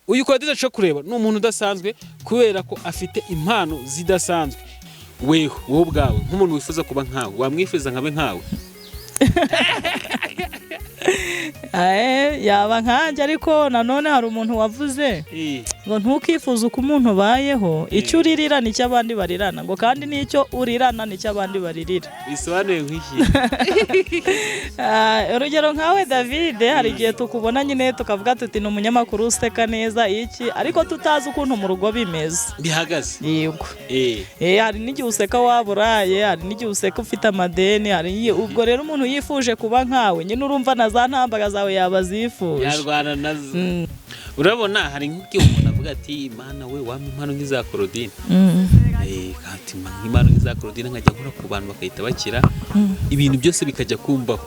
Uyu Claudine cyo kureba ni umuntu udasanzwe kubera ko afite impano zidasanzwe. Weho wowe ubwawe nk'umuntu wifuza kuba nkawe, wamwifuza nkabe nkawe? Yaba nkanjye, ariko nanone hari umuntu wavuze ngo ntukifuze uko umuntu ubayeho, icyo uririra nicyo abandi barirana, ngo kandi n'icyo urirana nicyo abandi baririra. Bisobanuye nk'iki? Urugero nkawe David, hari igihe tukubona nyine tukavuga tuti ni umunyamakuru useka neza iki, ariko tutazi ukuntu mu rugo bimeze. Bihagaze. Yego. Hari n'igihe useka waburaye, hari n'igihe useka ufite amadeni, hari ubwo rero umuntu yifuje kuba nkawe nyine urumva na za ntambara zawe yaba zifuje. Yarwana nazo. Urabona hari nk'igihe umuntu avuga ati Imana we wampa impano nk'iza Claudine. Ati impano nk'iza Claudine nkajya nkora ku bantu bakahita bakira, ibintu byose bikajya kumbaho.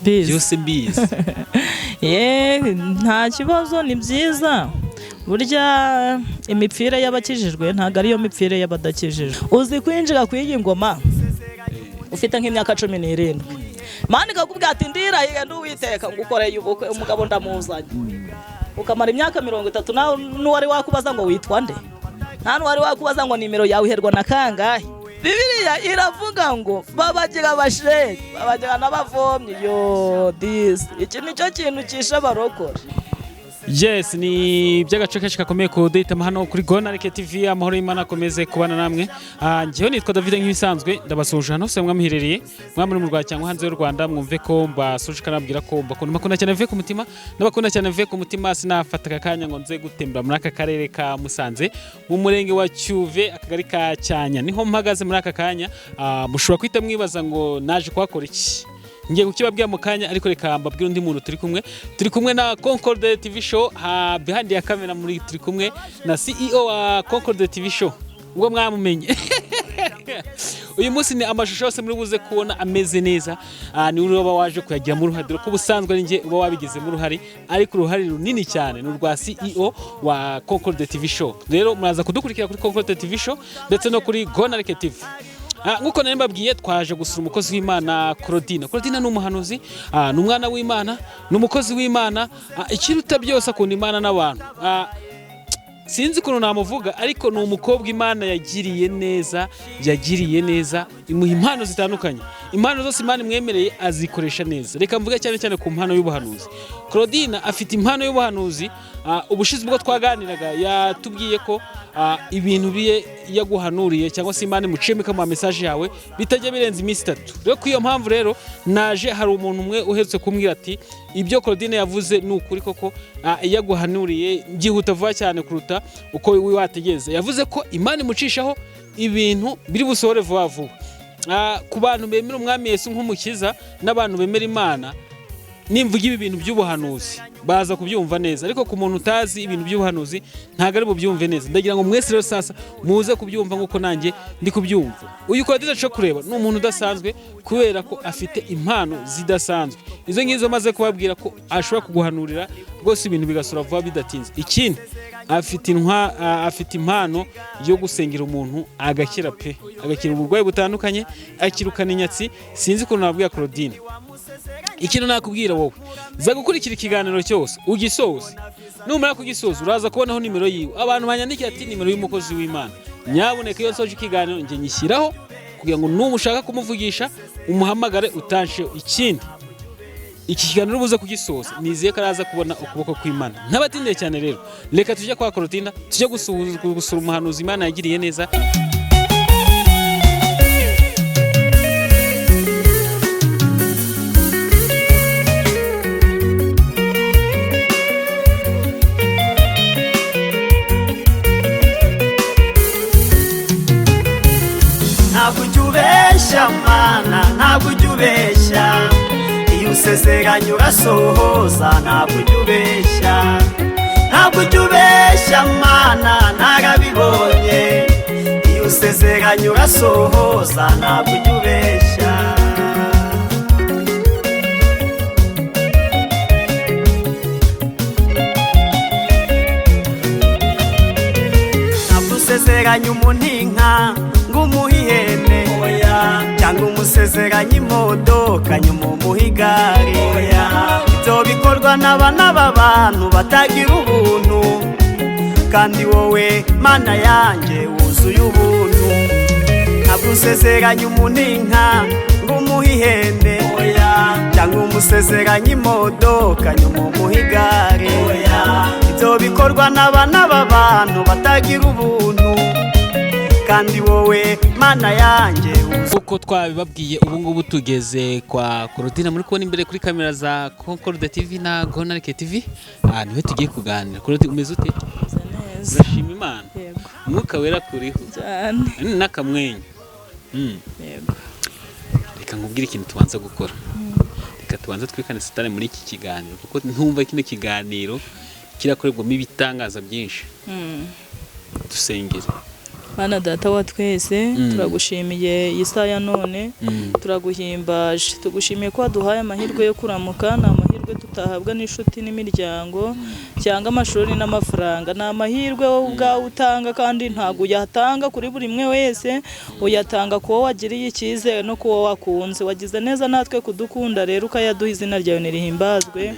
Byose mbizi. Nta kibazo, ni byiza. Burya imipfire y'abakijijwe ntabwo ariyo mipfire y'abadakijijwe. Uzi kwinjira ku iyi ngoma ufite nk'imyaka 17, Mana ikakubwira ati ndirahiye nduwiteka ngukoreye ubukwe, umugabo ndamuzanye, ukamara imyaka 30 nawe n'uwari wakubaza ngo witwa nde, nta n'uwari wakubaza ngo nimero yawe iherwa na kangahe. Bibiliya iravuga ngo babagira abasheri, babagira n'abavomyi. Yo disi, iki nicyo kintu kishe abarokore. Yes, ni by'agace kenshi gakomeye kuduhitamo hano kuri Gonarike TV. Amahoro y'Imana akomeze kubana namwe. Njyewe nitwa David nk'ibisanzwe, ndabasuhuje hano hose mwamuherereye, mwamuri mu Rwanda cyangwa hanze y'u Rwanda, mwumve ko mbasuje kanabwira ko mbakunda cyane mvuye ku mutima, ndabakunda cyane mvuye ku mutima. Sinafata aka kanya ngo nze gutembera muri aka karere ka Musanze, mu murenge wa Cyuve, akagari ka Cyanya, niho mpagaze muri aka kanya. Mushobora kwita mwibaza ngo naje kuhakora iki? Ngiye kukibabwira mu kanya, ariko reka mbabwire undi muntu turi kumwe. Turi kumwe na Concorde TV Show, ha behind ya camera muri turi kumwe na CEO wa Concorde TV Show, ubwo mwamumenye. Uyu munsi ni amashusho yose muri buze kubona ameze neza, ni uba waje kuyagiramo uruhare, dore ko ubusanzwe ari njye uba wabigizemo uruhare, ariko uruhare runini cyane ni urwa CEO wa Concorde TV Show. Rero muraza kudukurikira kuri Concorde TV Show ndetse no kuri Gonarike TV. Nkuko nari mbabwiye, twaje gusura umukozi w'Imana Claudine. Claudine ni umuhanuzi, ni umwana w'Imana, ni umukozi w'Imana, ikiruta byose akunda Imana n'abantu. Sinzi ukuntu namuvuga, ariko ni umukobwa Imana yagiriye neza, yagiriye neza, imuha impano zitandukanye. Impano zose Imana imwemereye azikoresha neza. Reka mvuge cyane cyane ku mpano y'ubuhanuzi. Claudine afite impano y'ubuhanuzi. Ubushize ubwo twaganiraga yatubwiye ko ibintu biye yaguhanuriye cyangwa se Imana imuciyemo ikamuha message yawe bitajya birenza iminsi 3. Rero ku iyo mpamvu rero naje, hari umuntu umwe uherutse kumbwira ati ibyo Claudine yavuze ni ukuri koko, yaguhanuriye byihuta vuba cyane kuruta uko wategereza. Yavuze ko Imana imucishaho ibintu biri busohore vuba vuba. Ku bantu bemera Umwami Yesu nk'umukiza n'abantu bemera Imana, nimvuga ibi bintu by'ubuhanuzi baza kubyumva neza, ariko ku muntu utazi ibintu by'ubuhanuzi ntago ari bubyumve neza. Ndagira ngo mwese rero sasa muze kubyumva nkuko nanjye ndi kubyumva. Uyu Claudine cyo kureba ni umuntu udasanzwe kubera ko afite impano zidasanzwe. Izo ngizo maze kubabwira ko ashobora kuguhanurira rwose ibintu bigasura vuba bidatinze. Ikindi afite impano yo gusengera umuntu agakira pe, agakira uburwayi butandukanye, akirukana inyatsi. Sinzi ukuntu nababwira Claudine. Ikintu nakubwira wowe, za gukurikira ikiganiro cyose ugisoze, numara kugisoza uraza kubonaho nimero yiwe. Abantu banyandikira ati nimero y'umukozi w'Imana, nyabuneka iyo nsoje ikiganiro nge nyishyiraho kugira ngo numushaka kumuvugisha umuhamagare utanshe. Ikindi, iki kiganiro ubuze kugisoza nizeye ko araza kubona ukuboko kw'Imana. Ntabatindiye cyane rero, reka tujye kwa Claudine, tujye gusura umuhanuzi Imana yagiriye neza. Ntabwo ujya ubeshya Mana, ntabwo ujya ubeshya, iyo usezeranye urasohoza, ntabwo ujya ubeshya, ntabwo ujya ubeshya Mana, narabibonye, iyo usezeranye urasohoza, ntabwo ujya ubeshya. Ntabwo usezeranye umuntu inka ngo umuhe ihene, cyangwa umusezeranye imodoka nyuma umuhe igare. Ibyo bikorwa n'abana b'abantu batagira ubuntu. Kandi wowe Mana yanjye wuzuye ubuntu, ntabwo usezeranya umuntu inka ngo umuhe ihene, cyangwa umusezeranya imodoka nyuma umuhe igare. Ibyo bikorwa n'abana b'abantu batagira ubuntu, kandi wowe Mana yanjye. Uko twabibabwiye, ubu ngubu tugeze kwa Claudine, muri kubona imbere kuri kamera za Concorde TV na Gonarike TV. Aha niwe tugiye kuganira. Claudine, umeze ute? Neza. Urashima Imana? Yego. Umwuka wera kuriho? Cyane. N'akamwenyu. Yego. Reka nkubwire ikintu tubanza gukora. Reka tubanze twikane satani muri iki kiganiro, kuko ntumva kino kiganiro kirakorerwamo ibitangaza byinshi. Dusengere. Mana Data wa twese, turagushimiye iyi saha ya none, turaguhimbaje, tugushimiye ko waduhaye amahirwe yo kuramuka. Ni amahirwe tutahabwa n'inshuti n'imiryango cyangwa amashuri n'amafaranga. Ni amahirwe wowe ubwawe utanga, kandi ntabwo uyatanga kuri buri umwe wese, uyatanga ku wo wagiriye icyizere no ku wo wakunze. Wagize neza natwe kudukunda rero ukayaduha, izina ryawe nirihimbazwe.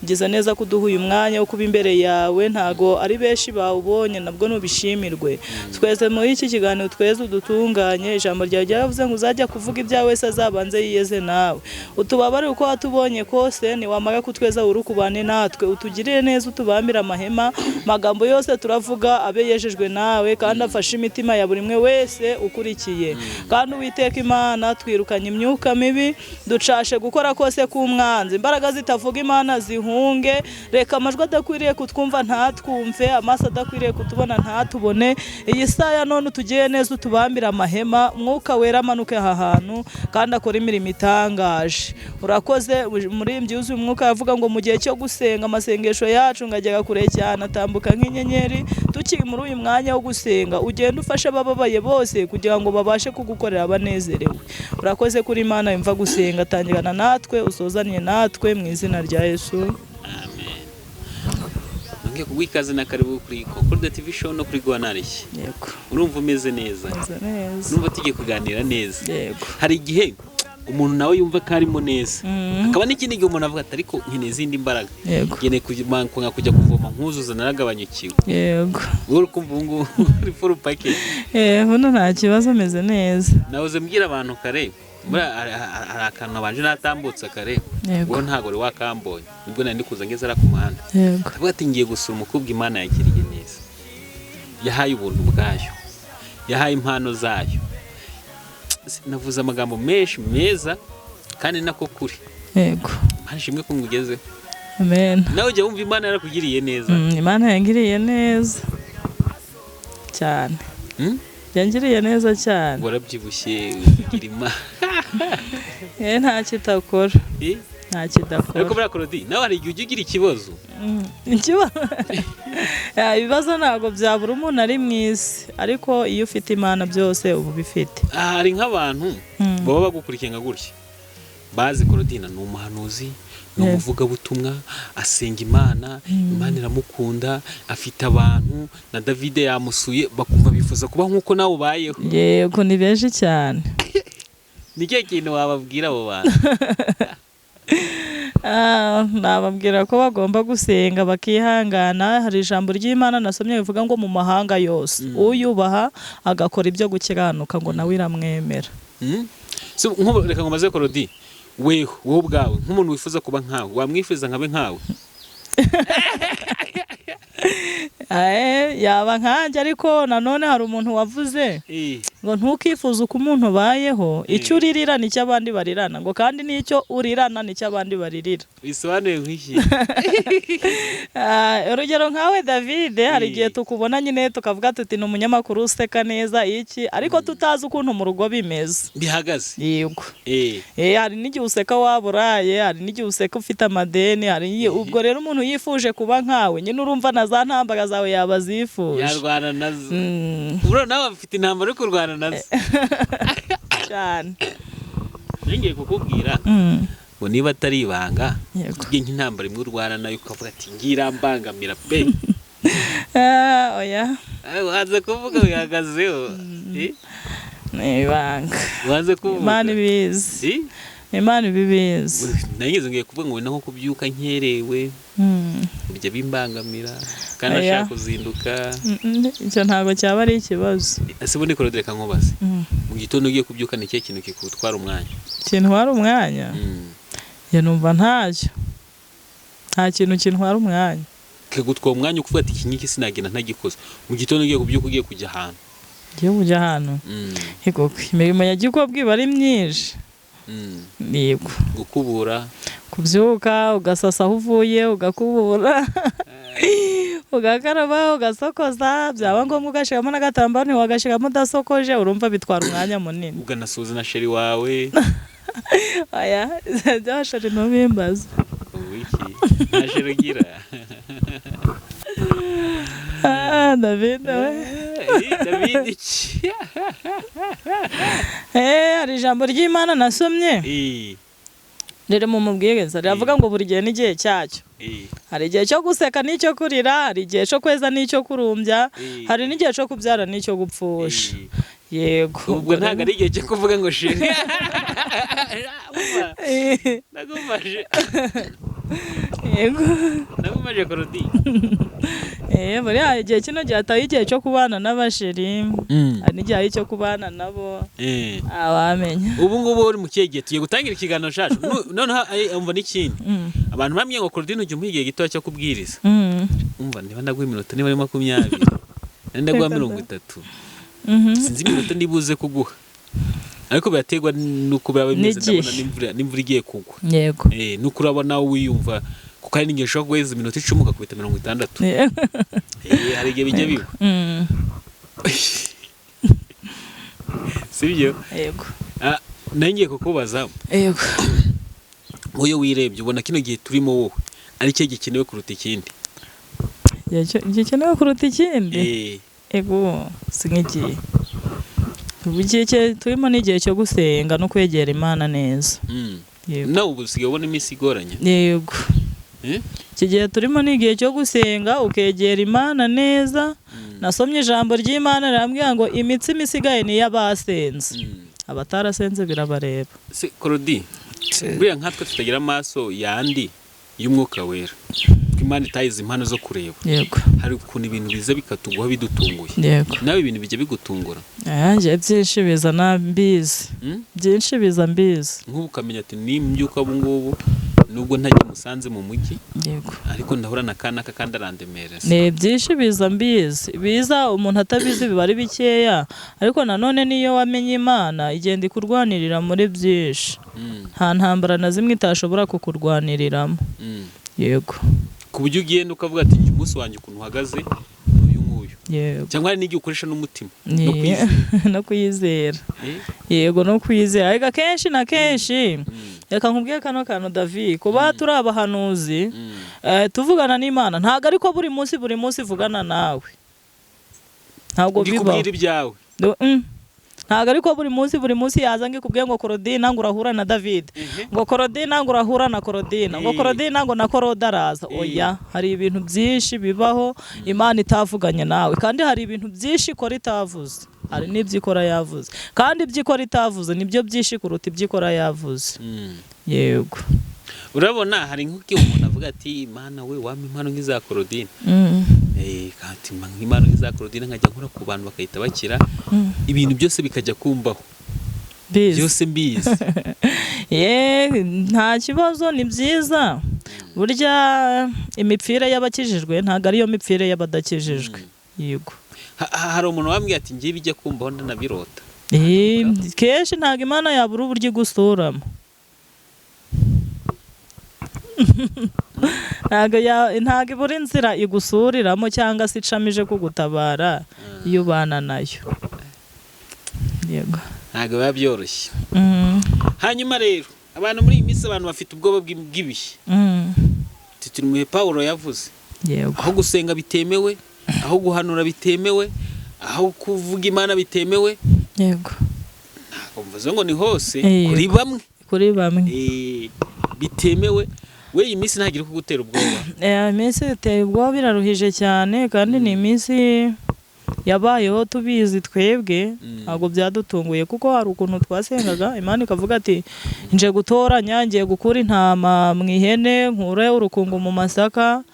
Ugize neza kuduha uyu mwanya wo kuba imbere yawe, ntago ari benshi bawubonye, nabwo nubishimirwe. Twese muri iki kiganiro, tweze udutunganye. Ijambo ryawe ryaravuze ngo uzajya kuvuga ibyawe wese azabanze yiyeze nawe. Utubabare uko watubonye kose, niwamara kutweza urukubane natwe, utugirire neza, utubambire amahema. Magambo yose turavuga abe yejejwe nawe kandi afashe imitima ya buri umwe wese ukurikiye. Kandi Uwiteka Imana, twirukanye imyuka mibi, ducashe gukora kose k'umwanzi. Imbaraga zitavuga Imana zihunge. Reka amajwi adakwiriye kutwumva ntatwumve, amaso adakwiriye kutubona ntatubone. Iyi saha ya none utugire neza, utubambire amahema. Umwuka wera amanuke aha hantu kandi akora imirimo itangaje. Urakoze. Umuririmbyi wuzuye umwuka yavuga ngo mu gihe cyo gusenga amasengesho yacu ngo agera kure cyane, atambuka nk'inyenyeri. Tukiri muri uyu mwanya wo gusenga, ugenda ufashe abababaye bose kugira ngo babashe kugukorera banezerewe. Urakoze kuri Imana yumva gusenga. Tangirana natwe, usozanye natwe, mu izina rya Yesu. Amen. Nongeye kuguha ikaze na karibu kuri Concorde TV show no kuri Gonarike. Yego. Urumva umeze neza? Meze neza. Urumva tugiye kuganira neza? Yego. Hari igihe umuntu nawe yumva ko arimo neza, hakaba n'ikindi gihe umuntu avuga ati: "Ariko nkeneye izindi mbaraga, nkeneye kujya kuvoma nkuzuza, naragabanyukiwe." Yego. Wowe uri kumva ubu ngubu uri full package? Buno nta kibazo, meze neza. Nahoze mbwira abantu kare, buriya hari akantu nabanje natambutse kare. Yego. Wowe ntabwo wari wakambonye, nibwo nari ndi kuza ngeze hariya ku muhanda. Ndavuga ati: "Ngiye gusura umukobwa Imana yakiriye neza, yahaye ubuntu bwayo, yahaye impano zayo." Navuze amagambo menshi meza kandi nako kuri. Imana ishimwe ko ngugezeho. Amen. Nawe ujya wumva Imana yarakugiriye neza? Imana yangiriye neza cyane. Yangiriye neza cyane. Warabyibushye, ugira Imana. Nta kitakora. Nta kidakora. Ariko buriya Claudine, nawe hari igihe ujya ugira ikibazo? Ibibazo ntabwo byabura umuntu ari mu isi, ariko iyo ufite Imana byose uba ubifite. Hari nk'abantu baba bagukurikiye nka gutya, bazi Claudine ni umuhanuzi, ni umuvugabutumwa, asenga Imana, Imana iramukunda, afite abantu, na David yamusuye, bakumva bifuza kuba nk'uko nawe ubayeho. Yego, ni benshi cyane. Ni ikihe kintu wababwira abo bantu? Nababwira ko bagomba gusenga bakihangana. Hari ijambo ry'Imana nasomye rivuga ngo mu mahanga yose uyubaha agakora ibyo gukiranuka ngo nawe iramwemera. So, nk'ubu reka nkubaze Claudine, weho wowe ubwawe nk'umuntu wifuza kuba nkawe, wamwifuza nkabe nkawe? Yaba nkanjye, ariko nanone hari umuntu wavuze ngo ntukifuze uko umuntu ubayeho, icyo uririra nicyo abandi barirana, ngo kandi n'icyo urirana nicyo abandi baririra. Bisobanuye nk'iki? Urugero nkawe David, hari igihe tukubona nyine tukavuga tuti ni umunyamakuru useka neza iki, ariko tutazi ukuntu mu rugo bimeze. Bihagaze. Yego. Hari n'igihe useka waba uraye, hari n'igihe useka ufite amadeni, hari ubwo rero umuntu yifuje kuba nkawe nyine, urumva na za ntambara zawe yaba azifuje. Yarwana nazo. Buriya nawe afite intambara yo kurwana nazo. Cyane. Ngiye kukubwira ngo niba atari ibanga, tujye nk'intambara imwe urwana nayo ukavuga ati: "Ngirambangamira pe." Oya. Wanze kuvuga, wihagazeho. Ni ibanga. Wanze kuvuga. Imana ibizi. Imana ibibizi. Nageze ngiye kuvuga ngo nko kubyuka nkerewe bijya bimbangamira kandi Oya. ashaka kuzinduka. Icyo ntabwo cyaba ari ikibazo. Ese ubundi Claude, reka nkubaze, mu gitondo ugiye kubyuka ni ikihe kintu kikutwara umwanya? Kintwara umwanya? Njye numva ntacyo, nta kintu kintwara umwanya. Kigutwara umwanya ukuvuga ati iki ngiki sinagenda ntagikoze, mu gitondo ugiye kubyuka ugiye kujya ahantu. Ngiye kujya ahantu? Yego, imirimo ya gikobwa iba ari myinshi. Yego. Gukubura. Kubyuka, ugasasa aho uvuye, ugakubura, ugakaraba, ugasokoza, byaba ngombwa ugashyiramo n'agatambaro, ntiwagashyiramo udasokoje, urumva bitwara umwanya munini. Uganasuhuza na chéri wawe. Oya, by'abachéri ntubimbaze. Wiki nta chéri ugira? Ah, David we. David iki? Hari ijambo ry'Imana nasomye riri mu Mubwiriza, riravuga ngo buri gihe n'igihe cyacyo. Hari igihe cyo guseka n'icyo kurira, hari igihe cyo kweza n'icyo kurumbya, hari n'igihe cyo kubyara n'icyo gupfusha. Yego. Ubwo ntabwo ari igihe cyo kuvuga ngo chéri ndagumaje. Yego. Ndagumaje, Korodi. Buriya igihe kino gihe hatari igihe cyo kubana n'abachéri, hari n'igihe ari icyo kubana nabo, ntawamenya. Ubu ngubu uri mu kihe gihe? Tugiye gutangira ikiganiro cyacu. Noneho umva n'ikindi, abantu bambwiye ngo Claudine ujya umuha igihe gitoya cyo kubwiriza. Umva, niba ndaguha iminota, niba ari 20, niba ndaguha 30, sinzi iminota ndibuze kuguha, ariko biraterwa n'uko biba bimeze. N'igihe. Ndabona n'imvura igiye kugwa. Nuko urabona wiyumva, kuko hari n'igihe ushobora guheza iminota 10 ugakubita 60. Hari igihe bijya biba. Sibyo? Yego. Ah, nari ngiye kukubaza, Yego. wowe wirebye ubona kino gihe turimo wowe ari cyo gikenewe kuruta ikindi? Igihe gikenewe kuruta ikindi? Eh. Ego, si nk'igihe. Ubu igihe turimo ni igihe cyo gusenga no kwegera Imana neza. Yego. Nawe ubu usigaye ubona iminsi igoranye? Yego. Eh? Iki gihe turimo ni igihe cyo gusenga ukegera Imana neza. Nasomye ijambo ry'Imana rirambwira ngo imitsima isigaye ni iy'abasenze. Abatarasenze birabareba. Se Claudine, buriya nkatwe tutagira amaso yandi y'umwuka wera, ko Imana itayize impano zo kureba, hari ukuntu ibintu biza bikatugwaho bidutunguye. Nawe ibintu bijya bigutungura? Yanjye byinshi biza na mbizi. Byinshi biza mbizi. Nk'ubu ukamenya ati nimbyuka ubu ngubu, nubwo ntajya Musanze mu mujyi, ariko ndahura na kanaka kandi arandemereza. Ni byinshi biza mbizi, biza umuntu atabizi biba ari bikeya, ariko nanone niyo wamenye Imana igenda ikurwanirira muri byinshi. Nta ntambara na zimwe itashobora kukurwaniriramo. Yego. Ku buryo ugenda ukavuga ati njye umunsi wanjye ukuntu uhagaze ni uyu nguyu. Yego. Cyangwa hari n'igihe ukoresha n'umutima no kwizera. No kwizera. Eh? Yego, no kwizera. Ariko akenshi na kenshi, reka nkubwire kano kantu, David, kuba turi abahanuzi, tuvugana n'Imana, ntabwo ariko buri munsi buri munsi ivugana nawe, ntabwo Ndi bibaho. kubwira ibyawe. Ntabwo ariko buri munsi buri munsi yaza ngo ikubwiye ngo Korodina ngo urahura na David, ngo Korodina ngo urahura na Korodina, ngo Korodina ngo na Koroda araza. Oya, hari ibintu byinshi bibaho Imana itavuganye nawe, kandi hari ibintu byinshi ikora itavuze, hari n'ibyo ikora yavuze, kandi ibyo ikora itavuze nibyo byinshi kuruta ibyo ikora yavuze. Yego. Urabona hari nk'igihe umuntu avuga ati Imana we, wampa impano nk'iza Korodine. Ati mpa nk'impano nk'iza Korodine nkajya nkora ku bantu bakahita bakira, ibintu byose bikajya kumbaho. Bizi. Byose mbizi. Ye, nta kibazo, ni byiza. Burya imipfire y'abakijijwe ntabwo ariyo mipfire y'abadakijijwe. Yego. Hari umuntu wambwiye ati ngiye bijya kumbaho ndanabirota. Kenshi ntabwo Imana yabura uburyo igusuramo. Ntabwo ibura inzira igusuriramo cyangwa se icamije kugutabara iyo ubana nayo. Yego. Ntabwo biba byoroshye. Hanyuma rero abantu muri iyi minsi, abantu bafite ubwoba bw'ibihe. Turi mu bihe Pawulo yavuze, aho gusenga bitemewe, aho guhanura bitemewe, aho kuvuga Imana bitemewe. Ntabwo mvuze ngo ni hose, kuri bamwe. Kuri bamwe. Bitemewe. We iyi minsi ntagire kugutera ubwoba? Iminsi iteye ubwoba, biraruhije cyane, kandi ni iminsi Yabayeho tubizi twebwe, ntabwo byadutunguye, kuko hari ukuntu twasengaga Imana ikavuga ati nje gutoranya, ngiye gukura intama mu ihene, nkure urukungu mu masaka,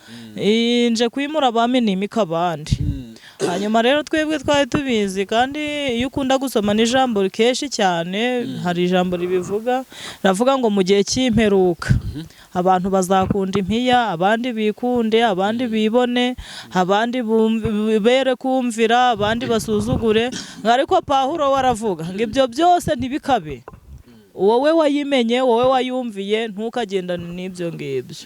nje kwimura abami nimika abandi. Hanyuma rero twebwe twari tubizi, kandi iyo ukunda gusoma n'ijambo kenshi cyane, hari ijambo ribivuga, ravuga ngo mu gihe cy'imperuka abantu bazakunda impiya, abandi bikunde, abandi bibone, abandi bere kumvira, abandi basuzugure. Ariko Pawulo we aravuga ngo ibyo byose ntibikabe, wowe wayimenye, wowe wayumviye, ntukagendane n'ibyo ngibyo.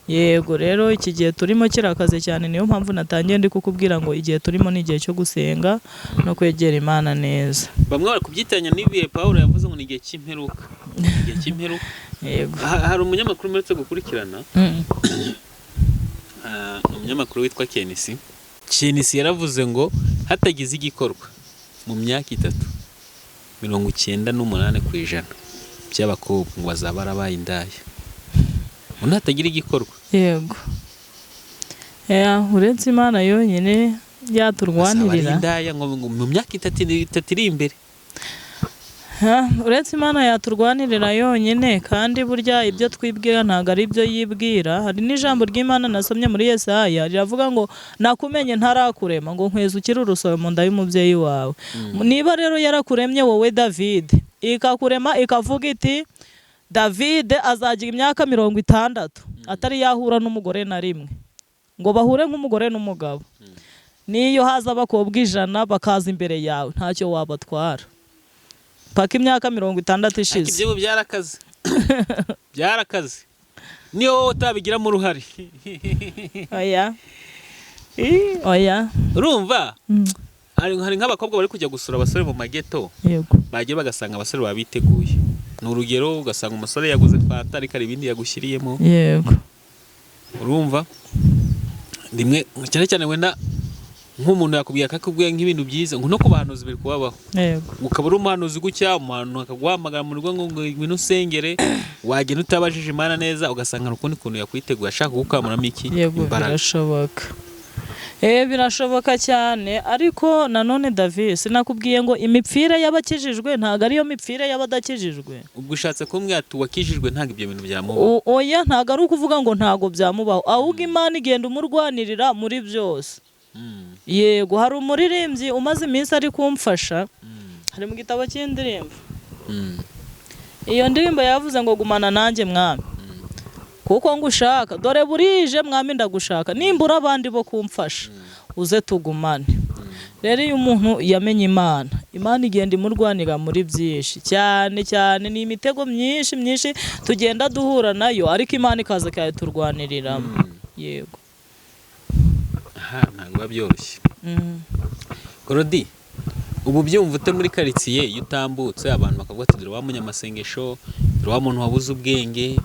Yego rero iki gihe turimo kirakaze cyane, niyo mpamvu natangiye ndi kukubwira ngo igihe turimo ni igihe cyo gusenga no kwegera Imana neza. Bamwe bari kubyitiranya n'ibihe Pawulo yavuze ngo ni igihe cy'imperuka, igihe cy'imperuka. Yego. Hari umunyamakuru mperutse gukurikirana, umunyamakuru witwa Kenisi. Kenisi yaravuze ngo hatagize igikorwa mu myaka 3, 98% by'abakobwa ngo bazaba barabaye indaya. Ngo nihatagira igikorwa. Yego. Uretse Imana yonyine Bazaba ari yaturwanirira. indaya ngo mu myaka 3 iri imbere. Uretse Imana yaturwanirira yonyine, kandi burya ibyo twibwira ntabwo ari ibyo yibwira. Hari n'ijambo ry'Imana nasomye muri Yesaya riravuga ngo nakumenye ntarakurema, ngo nkweze ukiri urusoro mu nda y'umubyeyi wawe. Niba rero yarakuremye wowe David, ikakurema ikavuga iti David azagira imyaka 60 atari yahura n'umugore na rimwe, ngo bahure nk'umugore n'umugabo. Niyo haza abakobwa 100 bakaza imbere yawe, ntacyo wabatwara paka imyaka 60 Ariko ishize. ibyo byarakaze, byarakaze, niyo wowe utabigiramo uruhare. Oya, oya. Urumva, hari nk'abakobwa bari kujya gusura abasore mu mageto, bagiye bagasanga abasore babiteguye. Ni urugero, ugasanga umusore yaguze fanta ariko hari ibindi yagushyiriyemo. Urumva, rimwe cyane cyane wenda nk'umuntu yakubwiye akakubwiye nk'ibintu byiza, ngo no ku bahanuzi biri kubabaho. Ukaba uri umuhanuzi gutya, umuntu akaguhamagara mu rugo ngo ngwino usengere, wagenda utabajije Imana neza, ugasanga hari ukundi kuntu yakwiteguye ashaka kugukamuramo iki? Imbaraga. Birashoboka. Birashoboka cyane, ariko nanone David, sinakubwiye ngo imipfire y'abakijijwe ntabwo ariyo mipfire y'abadakijijwe. Ubwo ushatse kumbwira ati uwakijijwe ntabwo ibyo bintu byamubaho? Oya, ntabwo ari ukuvuga ngo ntabwo byamubaho, ahubwo Imana igenda umurwanirira muri byose. Yego, hari umuririmbyi umaze iminsi ari kumfasha, hari mu gitabo cy'indirimbo. Iyo ndirimbo yavuze ngo gumana nanjye mwami, kuko ngushaka, dore burije mwami ndagushaka, nimbura abandi bo kumfasha uze tugumane. Rero iyo umuntu yamenye Imana, Imana igenda imurwanira muri byinshi cyane cyane. Ni imitego myinshi myinshi tugenda duhura nayo, ariko Imana ikaza ikayiturwaniriramo. Yego. Aha ntabwo biba byoroshye. Gorodi, ubu byumva ute muri karitsiye iyo utambutse abantu bakavuga ati dore wa munyamasengesho, dore wa muntu wabuze ubwenge,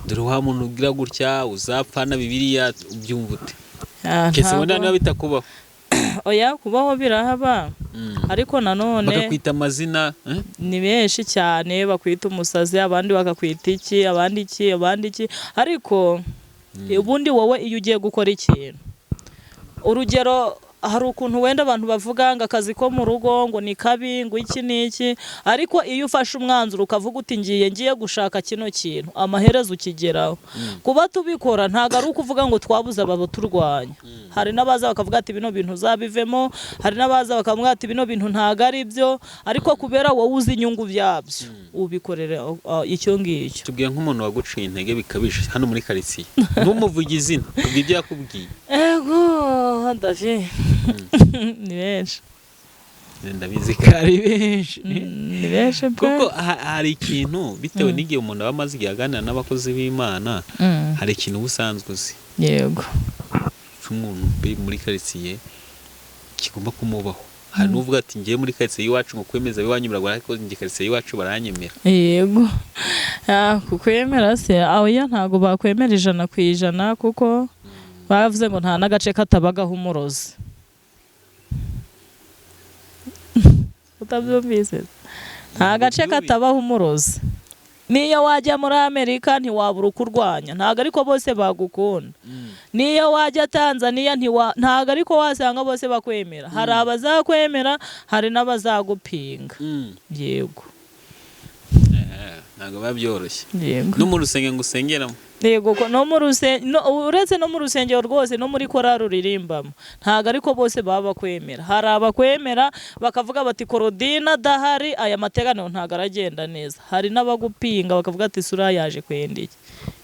dore wa muntu ugira gutya uzapfa na Bibiliya, ubyumva ute? Kese wenda niba bitakubaho. Oya, kubaho birahaba, ariko nanone bakakwita amazina, eh? Ni benshi cyane bakwita umusazi, abandi bakakwita iki, abandi iki, abandi iki, ariko ubundi wowe iyo ugiye gukora ikintu, urugero hari ukuntu wenda abantu bavuga ngo akazi ko mu rugo ngo ni kabi, ngo iki n'iki, ariko iyo ufashe umwanzuro ukavuga uti ngiye gushaka kino kintu, amaherezo ukigeraho. Kuba tubikora ntabwo ari ukuvuga ngo twabuze abaturwanya. Hari n'abaza bakavuga ati bino bintu uzabivemo, hari n'abaza bakavuga ati bino bintu ntabwo ari byo, ariko kubera wowe uzi inyungu byabyo ubikorera icyo ngicyo. Tubwira nk'umuntu waguciye intege bikabije hano muri karitsiye, ntumuvuge izina, tubwire ibyo yakubwiye. Ego Davi, ni benshi. Ndabizi ko ari benshi. Ni benshi pe. Kuko hari ikintu bitewe n'igihe umuntu aba amaze igihe aganira n'abakozi b'Imana, hari ikintu uba usanzwe uzi cy'umuntu muri karitsiye kigomba kumubaho. Hari n'uvuga ati ngiye muri karitsiye y'iwacu ngo kwemeza iwanyu biragora, ariko njye karitsiye y'iwacu baranyemera. Yego. Kukwemera se, oya ntabwo bakwemera 100%, kuko bavuze ngo nta n'agace katabagaho umurozi. Utabyumvise? Nta gace katabaho umurozi. Niyo wajya muri Amerika ntiwabura ukurwanya, ntabwo ariko bose bagukunda. Niyo wajya Tanzania ntabwo ariko wasanga bose bakwemera. Hari abazakwemera, hari n'abazagupinga. Yego. Ntabwo biba byoroshye. Yego. No mu rusengero ngo usengeramo? Yego, ko no mu uretse no mu rusengero rwose, no muri korali uririmbamo, ntabwo ariko bose baba bakwemera. Hari abakwemera bakavuga bati Korodina adahari aya materaniro ntabwo aragenda neza. Hari n'abagupinga bakavuga ati sura yaje kwenda iki,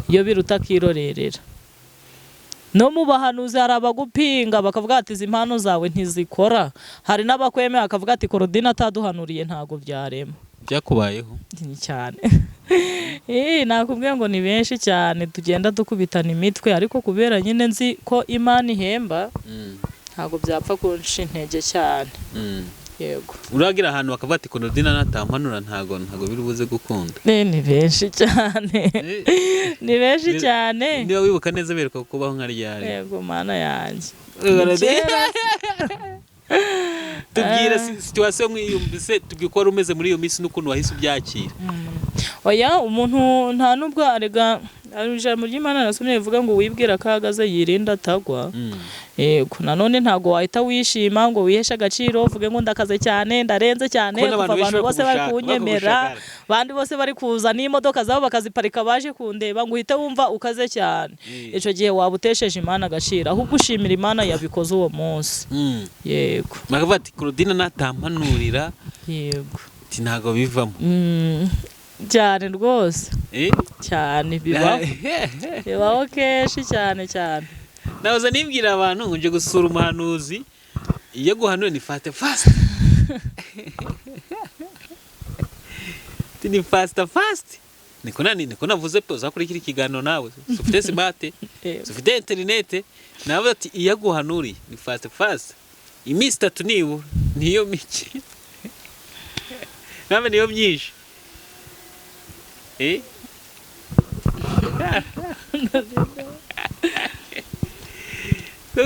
iyo biruta akirorerera. No mu bahanuzi hari abagupinga bakavuga ati izi mpano zawe ntizikora. Hari n'abakwemera bakavuga ati Korodina ataduhanuriye ntabwo byarema. Byakubayeho? Ni cyane. Nakubwiye ngo ni benshi cyane tugenda dukubitana imitwe, ariko kubera nyine nzi ko Imana ihemba, ntabwo byapfa kunca intege cyane. Yego. Uragira ahantu bakavuga ati Korodina natampanura ntago biri buze gukunda? Ni benshi cyane. Ni benshi cyane. Niba wibuka neza bereka kubaho nka ryari? Yego, Mana yanjye. Tubwire situation mwiyumvise, tubwire uko wari umeze muri iyo minsi n'ukuntu wahise ubyakira. Oya, umuntu nta nubwo arega, ijambo ry'Imana nasomye rivuga ngo wibwira ko ahagaze yirinda atagwa. Yego, nanone ntago wahita wishima ngo wiheshe agaciro uvuge ngo ndakaze cyane, ndarenze cyane, Kubona kuva abantu benshi abantu bose bari kunyemera, bakugushagara. Bandi bose bari kuza n'imodoka zabo bakaziparika baje kundeba, ngo uhite wumva ukaze cyane. Icyo gihe waba utesheje Imana agaciro, ahubwo ushimira Imana yabikoze uwo munsi. Yego. Bakavuga ati Korodina natampanurira, Yego. ati ntago bivamo. Cyane rwose. Cyane bibaho. Bibaho kenshi cyane cyane. Nahoze nibwira abantu ngo nje gusura umuhanuzi, iyo guhanura ni fast fast. Ni fast fast. Niko nani niko navuze pe, uzakurikira ikiganiro nawe. Ufite smart, ufite internet, nawe ati iyo guhanuriye ni fast fast. Iminsi 3 nibura niyo mike. Nawe niyo myinshi.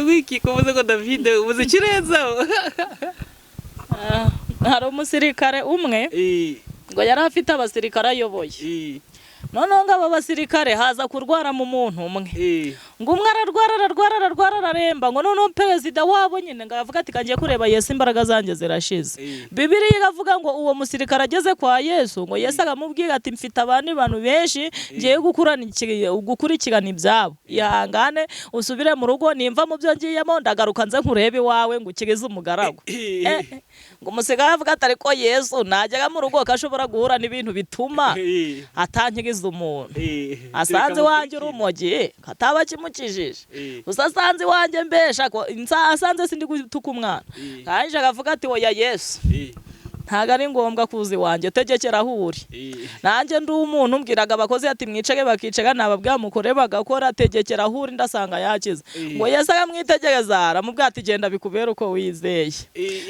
Wiki kuvuze ko David uvuze ikirenzaho. Hari umusirikare umwe ngo yari afite abasirikare ayoboye. Noneho ngo aba basirikare haza kurwara mu muntu umwe. Ngo umwe ararwara ararwara ararwara araremba, ngo noneho perezida wabo nyine ngo avuga ati kagiye kureba Yesu imbaraga zanjye zirashize. Bibiliya iravuga ngo uwo musirikare ageze kwa Yesu, ngo Yesu aramubwira ati mfite abandi bantu benshi ngiye gukurikirana ibyabo, ihangane usubire mu rugo, nimva mu byo ngiyemo ndagaruka nze nkurebe iwawe ngo ukirize umugaragu. Ngo umusirikare avuga ati ariko Yesu najyaga mu rugo ko ashobora guhura n'ibintu bituma atankiriza umuntu. Asanze iwanjye urumogi kataba kimukijije, gusa asanze iwanjye mbesha, asanze sindi gutuka umwana. Kandi akavuga ati oya Yesu, ntago ari ngombwa kuza iwanjye, tegekera aho uri. Nanjye ndi umuntu mbwiraga abakozi ati mwicare bakicara, nababwira mukore bagakora, tegekera aho uri ndasanga yakize. Ngo Yesu aramwitegereza aramubwira ati genda bikubere uko wizeye.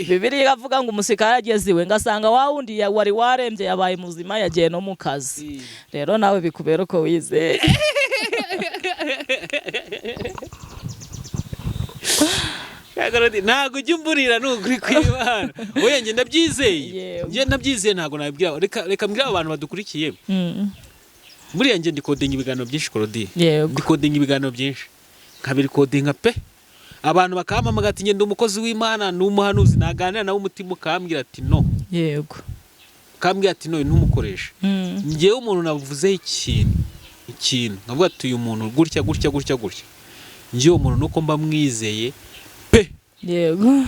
Bibiliya iravuga ngo umusirikare ageze iwe ngasanga wa wundi wari warembye yabaye muzima, yagiye no mu kazi. Rero nawe bikubere uko wizeye. Ntago ujya umburira nukuri kw'Imana. Oya njye ndabyizeye. Njye ndabyizeye ntago nabibwira. Reka mbwira abantu badukurikiye. Buriya njye ndikodinga ibiganiro byinshi Korodina. Ndikodinga ibiganiro byinshi. Nkabirikodinga pe. Abantu bakampamagara ati njye ndi umukozi w'Imana, ni umuhanuzi, naganira nawe umutima ukambwira ati no. Yego. Ukambwira ati no ntumukoreshe. Njyewe umuntu navuzeho ikintu nkavuga ati uyu muntu gutya gutya gutya gutya. Njyewe umuntu nuko mba mwizeye pe. Yego.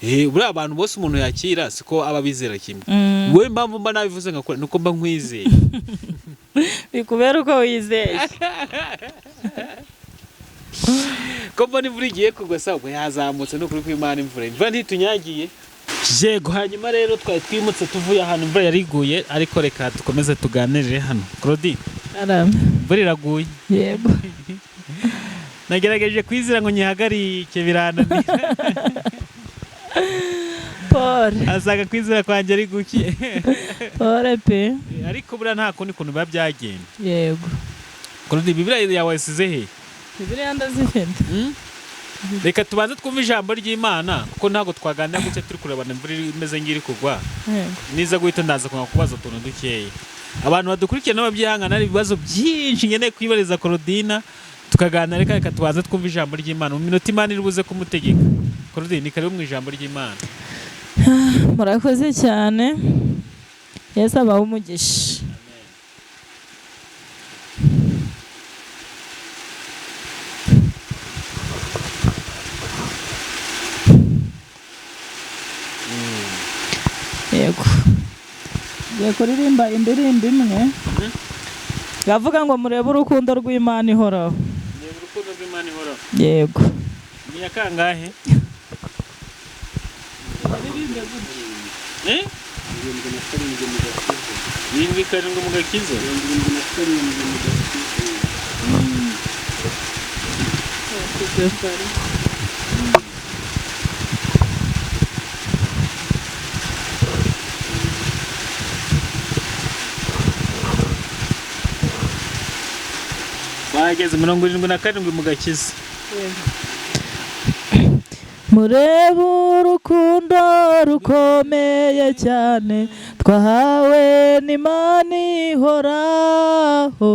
Buriya abantu bose umuntu yakira siko aba bizera kimwe. Wowe impamvu mba nabivuze ngakora nuko mba nkwizeye. Bikubera uko wizeye. Ko mbona imvura igiye kugwa sabwo yazamutse no kuri kw'Imana imvura. Imvura ntitunyagiye. Yego, hanyuma rero twari twimutse tuvuye ahantu imvura yariguye, ariko reka dukomeze tuganirire hano. Claudine, imvura iraguye. Yego. Nagerageje kwizira ngo nyihagarike birananira. Pole. Asaga kwizira kwanjye ari guki. Pole pe. Ariko buriya nta kundi kuntu biba byagenda. Yego. Claudine, Bibiliya yawe wasize he? Bibiliya ndazifite. Reka tubanze twumve ijambo ry'Imana kuko ntago twaganira gutya turi kurebana imvura imeze ngiri kugwa. Niza guhita ndaza kubaza utuntu dukeya. Abantu badukurikiye n'ababyihangana, hari ibibazo byinshi nkeneye kwibariza Korodina tukaganira. Reka tubanze twumve ijambo ry'Imana mu minota Imana iri buze kumutegeka. Korodina, ni karibu mu ijambo ry'Imana. Murakoze cyane, Yesu abahe umugisha. Yego, ngiye kuririmba indirimbo imwe iravuga ngo murebe urukundo rw'Imana ihoraho. Reba urukundo rw'Imana ihoraho. Yego. Ni iya kangahe? Eh? 77 mu gakiza. Twageze 77 mu gakiza. Murebe urukundo rukomeye cyane twahawe n'Imana ihoraho,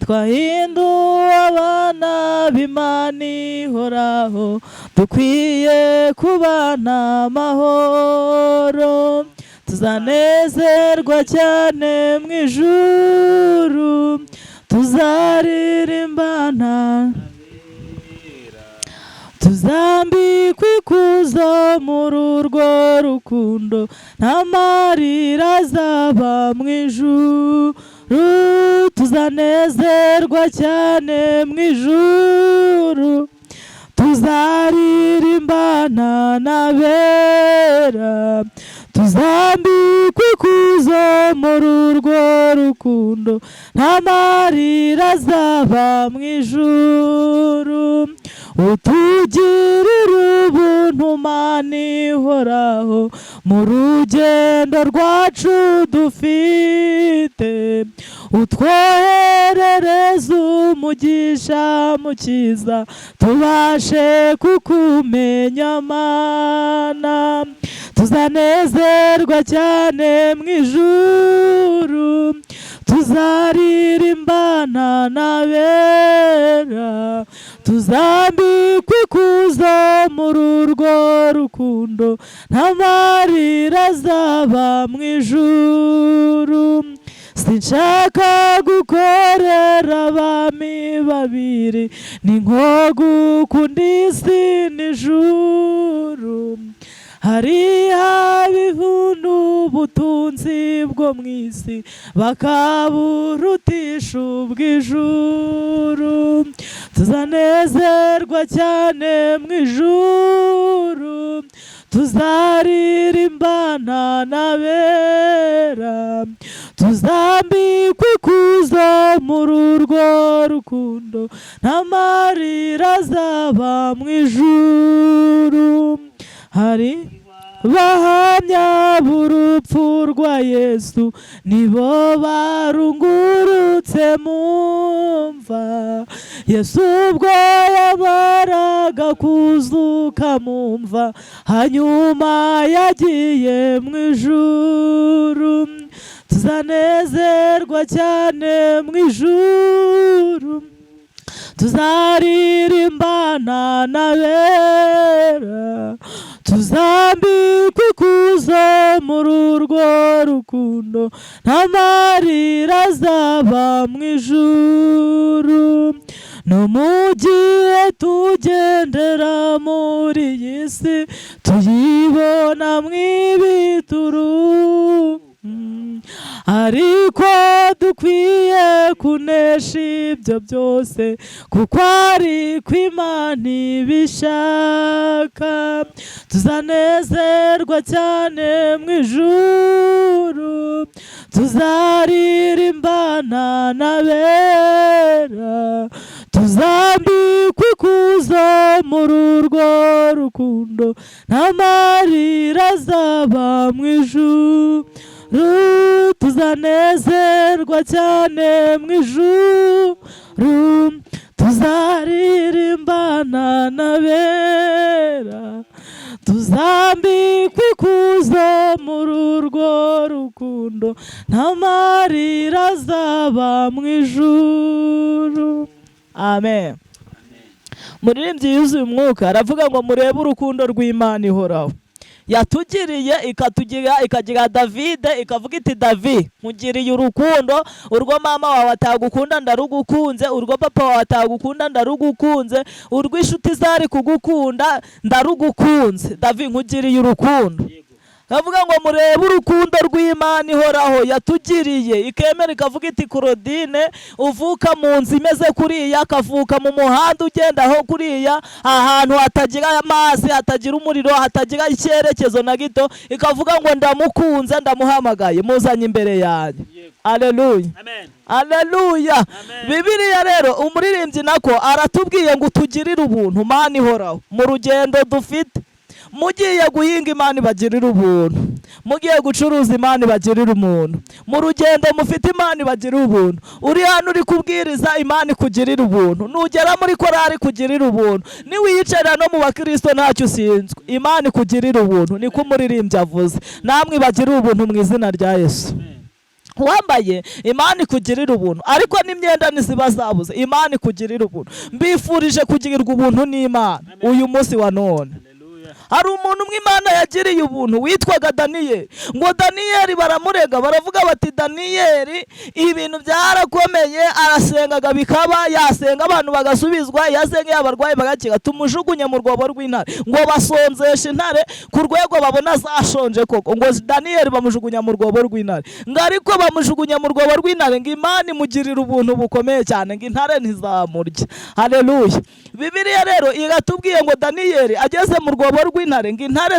twahinduwe abana b'Imana ihoraho, dukwiye kubana amahoro, tuzanezerwa cyane mu ijuru, tuzaririmbana, tuzambikwa ikuzo muri urwo rukundo, nta marira azaba mu ijuru, tuzanezerwa cyane mu ijuru, tuzaririmbana n'abera, tuzambikwa ikuzo muri urwo rukundo, nta marira azaba mu ijuru, utugirire ubuntu Mana ihoraho, mu rugendo rwacu dufite, utwoherereze umugisha mukiza, tubashe kukumenya Mana, tuzanezerwa cyane mu ijuru, tuzaririmbana n'abera, tuzambikwa ikuzo muri urwo rukundo, nta marira azaba mu ijuru. Sinshaka gukorera abami babiri, ni nko gukunda isi n'ijuru, hari abihunda ubutunzi bwo mu isi, bakaburutisha ubw'ijuru, tuzanezerwa cyane mu ijuru, tuzaririmbana n'abera, tuzambikwa ikuzo muri urwo rukundo, nta marira azaba mu ijuru. Hari bahamya b'urupfu rwa Yesu, nibo barungurutse mu mva, Yesu ubwo yabaraga kuzuka mu mva, hanyuma yagiye mu ijuru, tuzanezerwa cyane mu ijuru, tuzaririmbana n'abera, tuzambikwa ikuzo muri urwo rukundo, nta marira azaba mu ijuru. No mu gihe tugendera muri iyi si, tuyibona mw'ibituru, ariko dukwiye kunesha ibyo byose, kuko ari ko Imana ibishaka, tuzanezerwa cyane mu ijuru, tuzaririmbana n'abera, tuzambikwa ikuzo muri urwo rukundo, nta marira azaba mu ijuru, tuzanezerwa cyane mu ijuru, tuzaririmbana n'abera, Tuzambikwa ikuzo muri urwo rukundo, nta marira azaba mu ijuru. Amen. Muririmbyi yuzuye umwuka aravuga ngo murebe urukundo rw'Imana ihoraho yatugiriye, ikatugira, ikagira Davide, ikavuga iti: "Davi, nkugiriye urukundo, urwo mama wawe atagukunda ndarugukunze, urwo papa wawe atagukunda ndarugukunze, urwo inshuti zari kugukunda ndarugukunze. Davi, nkugiriye urukundo." Avuga ngo murebe urukundo rw'Imana ihoraho yatugiriye, ikemera ikavuga iti: "Claudine uvuka mu nzu imeze kuriya, akavuka mu muhanda ugenda aho kuriya, ahantu hatagira amazi, hatagira umuriro, hatagira icyerekezo na gito," ikavuga ngo: "Ndamukunze, ndamuhamagaye, muzanye imbere yanjye." Aleluya. Amen. Aleluya. Amen. Bibiliya rero, umuririmbyi nako aratubwiye ngo utugirire ubuntu Mana ihoraho mu rugendo dufite. Mugiye guhinga, Imana ibagirire ubuntu. Mugiye gucuruza, Imana ibagirire umuntu. Mu rugendo mufite, Imana ibagirire ubuntu. Uri hano uri kubwiriza, Imana ikugirire ubuntu. Nugera muri korari, ikugirire ubuntu. Niwiyicarira no mu bakristo ntacyo usinzwe, Imana ikugirire ubuntu. Niko umuririmbyi avuze. Namwe ibagirire ubuntu mu izina rya Yesu. Wambaye, Imana ikugirira ubuntu, ariko n'imyenda ntiziba zabuze, Imana ikugirira ubuntu. Mbifurije kugirirwa ubuntu n'Imana uyu munsi wa none. Hallelujah. Hari umuntu umwe Imana yagiriye ubuntu witwaga Daniyeli. Ngo Daniyeli baramurega, baravuga bati: "Daniyeli ibintu byarakomeye, arasengaga bikaba, yasenga abantu bagasubizwa, yasenga abarwayi bagakira, tumujugunye mu rwobo rw'intare." Ngo basonzesha intare ku rwego babona zashonje koko. Ngo Daniyeli bamujugunya mu rwobo rw'intare. Ngo ariko bamujugunya mu rwobo rw'intare, ngo Imana imugirira ubuntu bukomeye cyane, ngo intare ntizamurya. Haleluya. Bibiliya rero iratubwiye ngo Daniyeli ageze mu rwobo rw'intare, ngo intare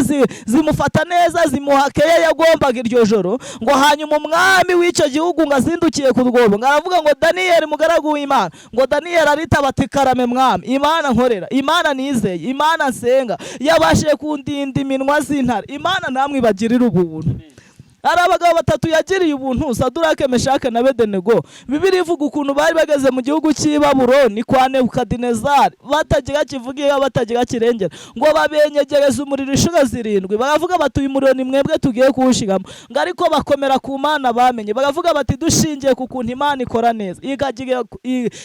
zimufata neza, zimuha keya yagombaga iryo joro. Ngo hanyuma umwami w'icyo gihugu ngo azindukiye ku rwobo, ngo aravuga ngo: "Daniyeli, mugaragu w'Imana." Ngo Daniyeli aritaba ati: "Karame mwami. Imana nkorera, Imana nizeye, Imana nsenga yabashije kundinda iminwa z'intare." Imana namwe ibagirire ubuntu. Hari abagabo batatu yagiriye ubuntu, Sadurake, Meshake na Bedenego. Bibiliya ivuga ukuntu bari bageze mu gihugu cy'i Babuloni kwa Nebukadinezari, batagira kivugira, batagira kirengera. Ngo babenyegereza umuriro inshuro zirindwi, baravuga bati: "Uyu muriro ni mwebwe tugiye kuwushiramo." Ngo ariko bakomera ku Mana bamenye, baravuga bati: "Dushingiye ku kuntu Imana ikora neza,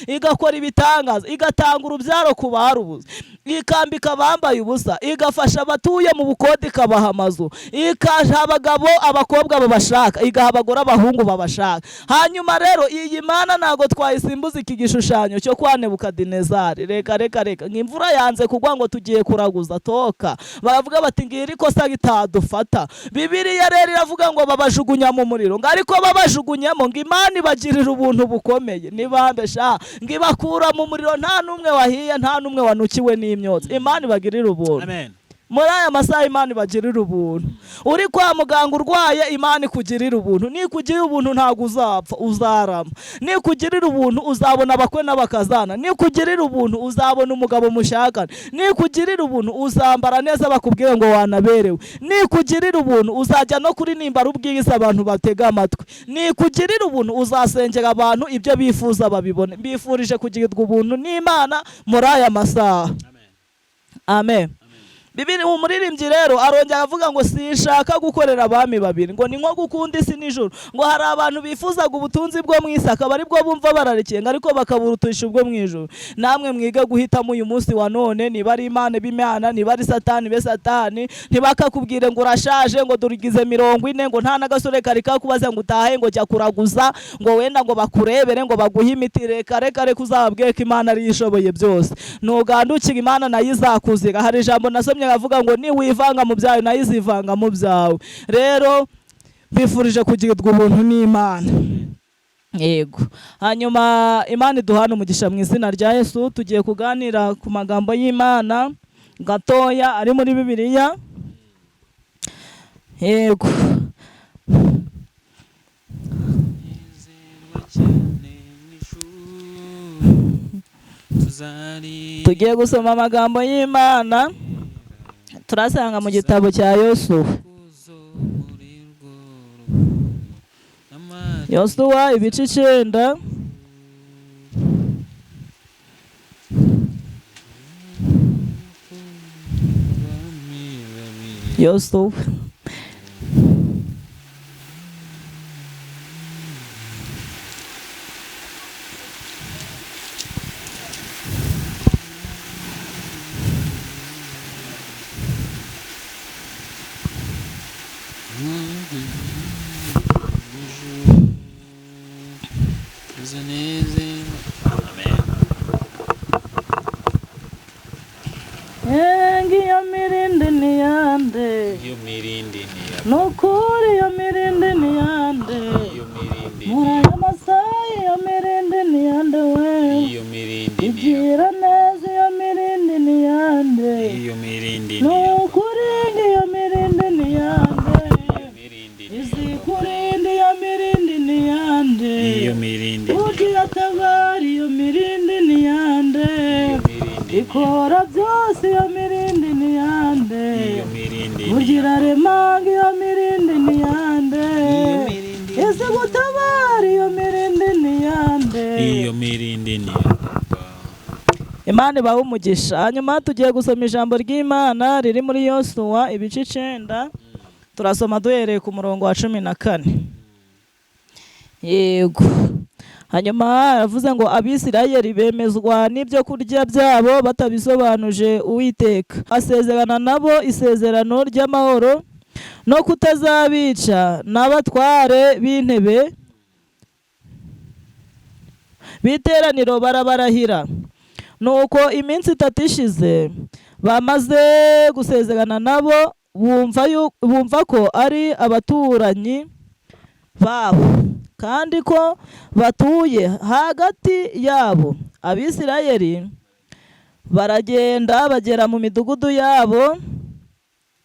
igakora ibitangaza, igatanga urubyaro ku barubuze, ikambika abambaye ubusa, igafasha abatuye mu bukode ikabaha amazu, ikaha abagabo abakobwa babashaka, igaha abagore abahungu babashaka. Hanyuma rero iyi Mana ntabwo twayisimbuza iki gishushanyo cyo kwa Nebukadinezari. Reka reka reka." Ngo imvura yanze kugwa, ngo tugiye kuraguza toka. Baravuga bati: "Ngira ikosa ritadufata." Bibiliya rero iravuga ngo babajugunya mu muriro. Ngo ariko babajugunyamo, ngo Imana ibagirira ubuntu bukomeye, nibambe sha, ngo ibakura mu muriro nta n'umwe wahiye, nta n'umwe wanukiwe n'imyotsi. Imana ibagirira ubuntu. Amen. Muri aya masaha Imana ibagirira ubuntu. Uri kwa muganga urwaye, Imana ikugirira ubuntu. Nikugirira ubuntu ntabwo uzapfa, uzarama. Nikugirira ubuntu uzabona abakwe n'abakazana. Nikugirira ubuntu uzabona umugabo mushakana. Nikugirira ubuntu uzambara neza bakubwire ngo wanaberewe. Nikugirira ubuntu uzajya no kuri nimbara ubwiriza abantu batega amatwi. Nikugirira ubuntu uzasengera abantu ibyo bifuza babibone. Mbifurije kugirirwa ubuntu n'Imana muri aya masaha. Amen. Amen. Bibiri, umuririmbyi rero arongera avuga ngo sinshaka gukorera abami babiri, ngo ni nko gukunda isi n'ijuru. Ngo hari abantu bifuzaga ubutunzi bwo mu isi, akaba aribwo bumva bararikiye, ngo ariko bakaburutisha ubwo mu ijuru. Namwe mwige guhitamo uyu munsi wa none, niba ari Imana b'Imana, niba ari Satani be Satani. Ntibakakubwire ngo urashaje, ngo dore ugize 40, ngo nta n'agasore kari kakubaza ngo utahe, ngo jya kuraguza, ngo wenda ngo bakurebere, ngo baguhe imiti. Reka reka reka, uzababwire ko Imana ariyo ishoboye byose. Nugandukira Imana nayo izakuzira. Hari ijambo nasomye avuga ngo niwivanga mu byawe nayo izivanga mu byawe. Rero mbifurije kugirirwa ubuntu n'Imana. Yego, hanyuma Imana iduhane umugisha mu izina rya Yesu. Tugiye kuganira ku magambo y'Imana gatoya ari muri Bibiliya. Yego. Nezerwa cyane mu ijuru, tuzari Tugiye gusoma amagambo y'Imana turasanga mu gitabo cya Yosuwa. Kuzo muri urwo rukundo n'amara Yosuwa ibice 9. Abami Yosuwa. Amen. Iyo mirindi ni yande? Iyo mirindi ni iya. Nukuri iyo mirindi ni yande? Iyo mirindi ni Muri aya masaha iyo mirindi ni yande we? Iyo mirindi ni iya. Igira neza, iyo mirindi ni yande? Iyo mirindi ni iya. Nukuri iyo mirindi ni yande? Iyo mirindi ni iya. Izikurindi, iyo mirindi ni yande? Iyo mirindi ni iya. Ugira tabara, iyo mirindi ni yande? Iyo mirindi ni iya. Ikora byose, iyo mirindi ni yande? Iyo mirindi ni iya. Ugira remanga, iyo mirindi ni yande? Iyo mirindi ni Izi gutabara, iyo mirindi ni yande? Iyo mirindi ni iya papa. Imana ibahe umugisha. Hanyuma tugiye gusoma ijambo ry'Imana riri muri Yosuwa ibice 9, turasoma duhereye ku murongo wa 14. Yego. Hanyuma aravuze ngo Abisirayeli bemezwa n'ibyo kurya byabo batabisobanuje Uwiteka, asezerana nabo isezerano ry'amahoro no kutazabica, n'abatware b'intebe b'iteraniro barabarahira. Nuko iminsi 3 ishize bamaze gusezerana nabo, bumva ko ari abaturanyi babo kandi ko batuye hagati yabo. Abisirayeli baragenda bagera mu midugudu yabo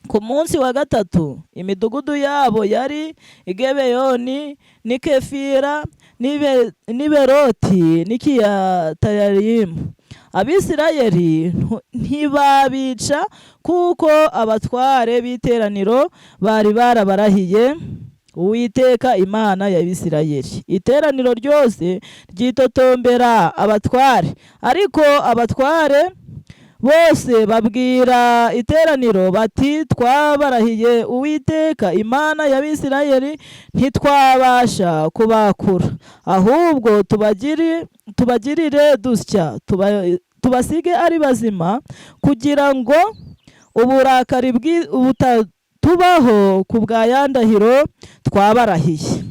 ku munsi wa gatatu. Imidugudu yabo yari Igebeyoni n'i Kefira n'i Beroti n'i Kiriyatayarimu. Abisirayeli ntibabica kuko abatware b'iteraniro bari barabarahiye Uwiteka Imana ya Isirayeli. Iteraniro ryose ryitotombera abatware, ariko abatware bose babwira iteraniro bati: twabarahiye Uwiteka Imana y'Abisirayeli, ntitwabasha kubakura, ahubwo tubagirire dutya, tubasige ari bazima, kugira ngo uburakari butatubaho ku bwa ya ndahiro twabarahiye.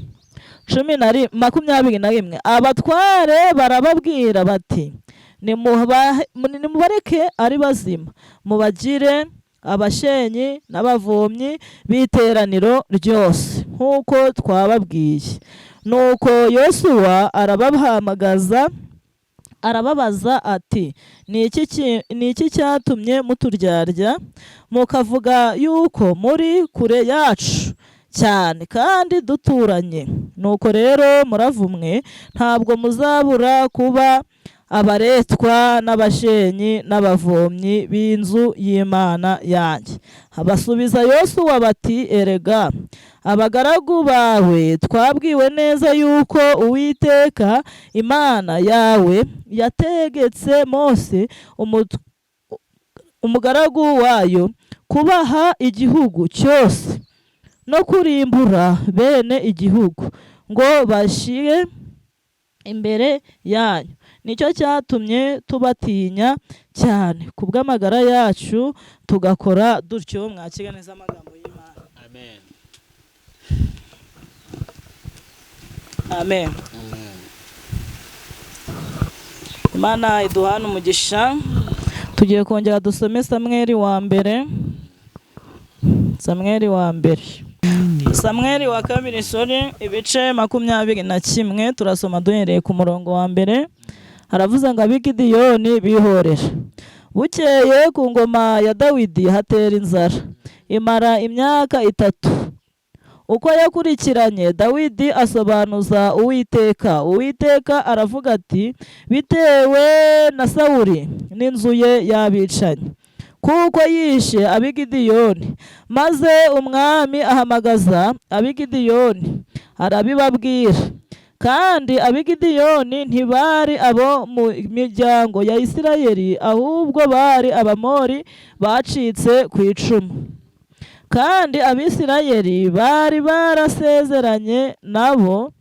21. Abatware barababwira bati: nimubareke ari bazima, mubagire abashenyi n'abavomyi b'iteraniro ryose nk'uko twababwiye. Nuko Yosuwa arabahamagaza arababaza ati: ni iki cyatumye muturyarya, mukavuga yuko muri kure yacu cyane kandi duturanye? Nuko rero muravumwe, ntabwo muzabura kuba abaretwa n'abashenyi n'abavomyi b'inzu y'Imana yanjye. Basubiza Yosuwa bati: erega abagaragu bawe twabwiwe neza yuko Uwiteka Imana yawe yategetse Mose umugaragu wayo kubaha igihugu cyose no kurimbura bene igihugu ngo bashire imbere yanyu. Nicyo cyatumye tubatinya cyane kubw'amagara yacu tugakora dutyo. Mwakira neza amagambo y'Imana. Amen. Amen. Amen. Imana iduhana umugisha. Tugiye kongera dusome Samweli wa mbere. Samweli wa mbere. Samweli wa kabiri, sorry, ibice 21, turasoma duhereye ku murongo wa mbere. Haravuze ngo Abigidiyoni bihorera. Bukeye ku ngoma ya Dawidi hatera inzara, imara imyaka 3. Uko yakurikiranye Dawidi asobanuza Uwiteka. Uwiteka aravuga ati: bitewe na Sawuli n'inzu ye y'abicanyi, kuko yishe Abigidiyoni. Maze umwami ahamagaza Abigidiyoni arabibabwira. Kandi Abigidiyoni ntibari abo mu miryango ya Isirayeli, ahubwo bari Abamori bacitse ku icumu. Kandi Abisirayeli bari barasezeranye nabo,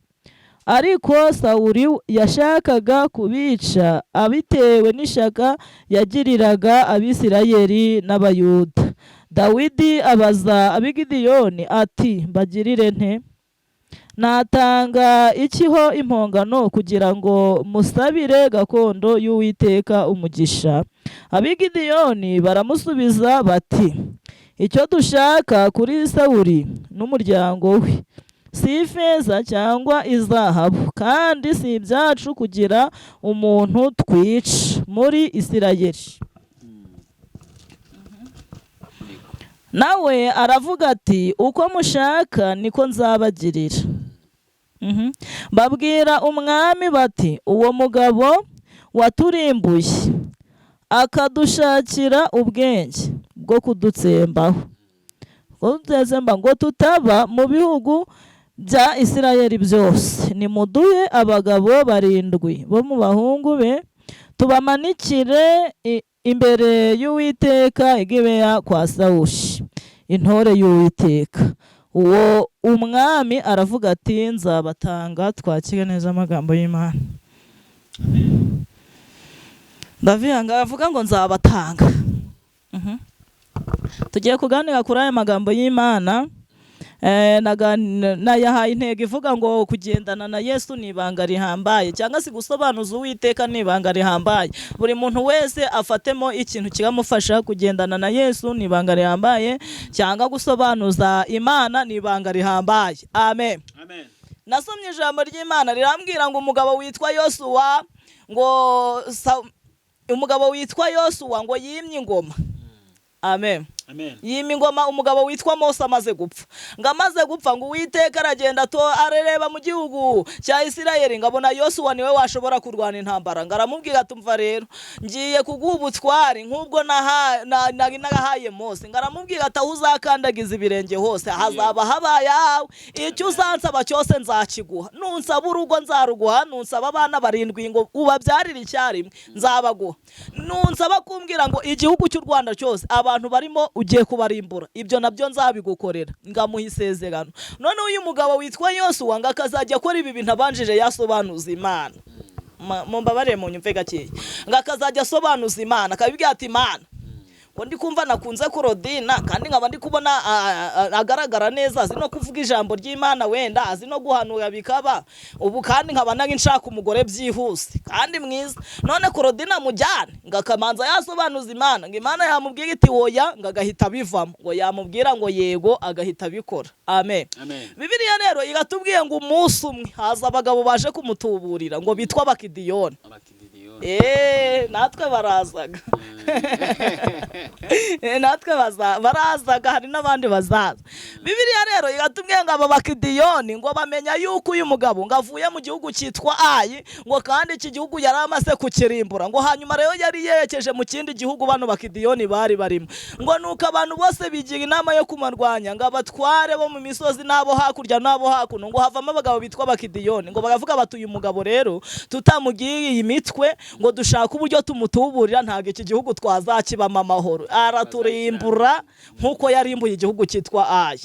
ariko Sawuli yashakaga kubica abitewe n'ishyaka yagiriraga Abisirayeli n'Abayuda. Dawidi abaza Abigidiyoni ati: "Mbagirire nte? Natanga ikiho impongano kugira ngo musabire gakondo y'Uwiteka umugisha?" Abigidiyoni baramusubiza bati: "Icyo dushaka kuri Sawuli n'umuryango we si ifeza cyangwa izahabu, kandi si ibyacu kugira umuntu twica muri Isirayeli." Nawe aravuga ati: "Uko mushaka niko nzabagirira." Babwira umwami bati: "Uwo mugabo waturimbuye akadushakira ubwenge bwo kudutsembaho, kudutsemba ngo tutaba mu bihugu bya Isirayeli byose, nimuduhe abagabo barindwi bo mu bahungu be, tubamanikire imbere y'Uwiteka i Gibeya kwa Sawuli, intore y'Uwiteka." Uwo umwami aravuga ati: "Nzabatanga." Twakire neza amagambo y'Imana. Ndavuga avuga ngo nzabatanga. Tugiye kuganira kuri aya magambo y'Imana. Nayahaye intego ivuga ngo kugendana na Yesu ni ibanga rihambaye, cyangwa se gusobanuza Uwiteka ni ibanga rihambaye. Buri muntu wese afatemo ikintu kiramufasha. Kugendana na Yesu ni ibanga rihambaye, cyangwa gusobanuza Imana ni ibanga rihambaye. Amen. Amen. Nasomye ijambo ry'Imana rirambwira ngo umugabo witwa Yosuwa ngo umugabo witwa Yosuwa ngo yimye ingoma. Amen. Amen. Yima ingoma umugabo witwa Mose amaze gupfa. Ngo amaze gupfa, ngo Uwiteka aragenda arereba mu gihugu cya Isirayeli, ngo abona Yosuwa niwe washobora kurwana intambara. Ngo aramubwira ati: "Umva rero, ngiye kuguha ubutwari nk'ubwo nari narahaye Mose." Ngo aramubwira ati: "Aho uzakandagiza ibirenge hose hazaba habaye ahawe. Icyo uzansaba cyose nzakiguha. Nunsaba urugo nzaruguha, nunsaba abana barindwi ngo ubabyarire icyarimwe nzabaguha, nunsaba kumbwira ngo igihugu cy'u Rwanda cyose abantu barimo ugiye kubarimbura, ibyo nabyo nzabigukorera." Ngamuha isezerano. None uyu mugabo witwa Yosuwa ngo akazajya akora ibi bintu abanjije yasobanuza Imana. Mumbabarire munyumve gakeya. Ngo akazajya asobanuza Imana, akabibwira ati: "Imana, ngo ndi kumva nakunze Korodina, kandi nkaba ndi kubona agaragara neza, azi no kuvuga ijambo ry'Imana, wenda azi no guhanura bikaba ubu, kandi nkaba nari nshaka umugore byihuse kandi mwiza. None Korodina mujyane?" Ngo akamanza yasobanuza Imana. Ngo Imana yamubwira iti woya, ngo agahita abivamo. Ngo yamubwira ngo yego, agahita abikora. Amen. Amen. Bibiliya rero iratubwiye ngo umunsi umwe haza abagabo baje kumutuburira ngo bitwa Abakidiyoni. Abakidiyoni. Natwe barazaga. Natwe barazaga, hari n'abandi bazaza. Bibiliya rero iratubwiye ngo aba Bakidiyoni ngo bamenya yuko uyu mugabo ngo avuye mu gihugu cyitwa Ayi, ngo kandi iki gihugu yari amaze kukirimbura, ngo hanyuma rero yari yerekeje mu kindi gihugu bano Bakidiyoni bari barimo. Ngo nuko abantu bose bigira inama yo kumarwanya, ngo abatware bo mu misozi n'abo hakurya n'abo hakuno, ngo havamo abagabo bitwa Abakidiyoni. Ngo baravuga bati: "Uyu mugabo rero tutamugiriye imitwe ngo dushake uburyo tumutuburira, ntabwo iki gihugu twazakibamo amahoro, araturimbura nk'uko yarimbuye igihugu cyitwa Ayi."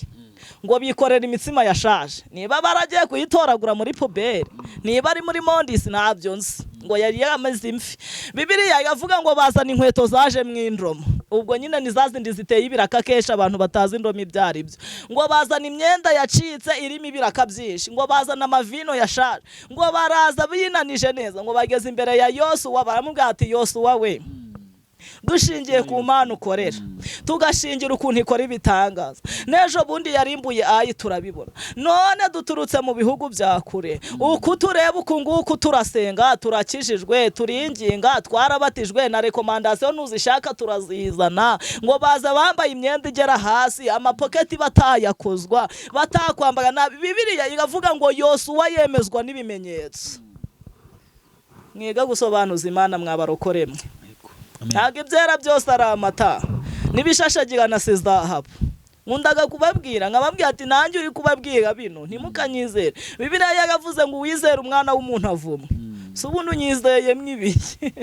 Ngo bikorera imitsima yashaje, niba baragiye kuyitoragura muri puberi, niba ari muri mondisi, ntabyo nzi. Ngo yari yaramaze imvi. Bibiliya iravuga ngo bazana inkweto zaje mu indomo, ubwo nyine ni za zindi ziteye ibiraka, kenshi abantu batazi indomo ibyo ari byo. Ngo bazana imyenda yacitse irimo ibiraka byinshi, ngo bazana amavino yashaje, ngo baraza binanije neza, ngo bageze imbere ya Yosuwa baramubwira ati: "Yosuwa we, dushingiye ku Mana ukorera, tugashingira ukuntu ikora ibitangaza, n'ejo bundi yarimbuye Ayi turabibona, none duturutse mu bihugu bya kure, uku tureba uku nguku, turasenga, turakijijwe, turinginga, twarabatijwe, na rekomandasiyo ntuzishaka turazizana." Ngo baza bambaye imyenda igera hasi, amapoketi batayakozwa, batakwambara nabi. Bibiliya iravuga ngo Yosuwa yemezwa n'ibimenyetso. Mwiga gusobanuza Imana mwabarokore mwe. Ntabwo ibyera byose ari amata, n'ibishashagirana si zahabu. Nkundaga kubabwira, nkababwira ati: "Nanjye uri kubabwira bino ntimukanyizere." Bibiliya yaravuze ngo uwizere umwana w'umuntu avumwe. Si ubundi unyizeyemo ibiki?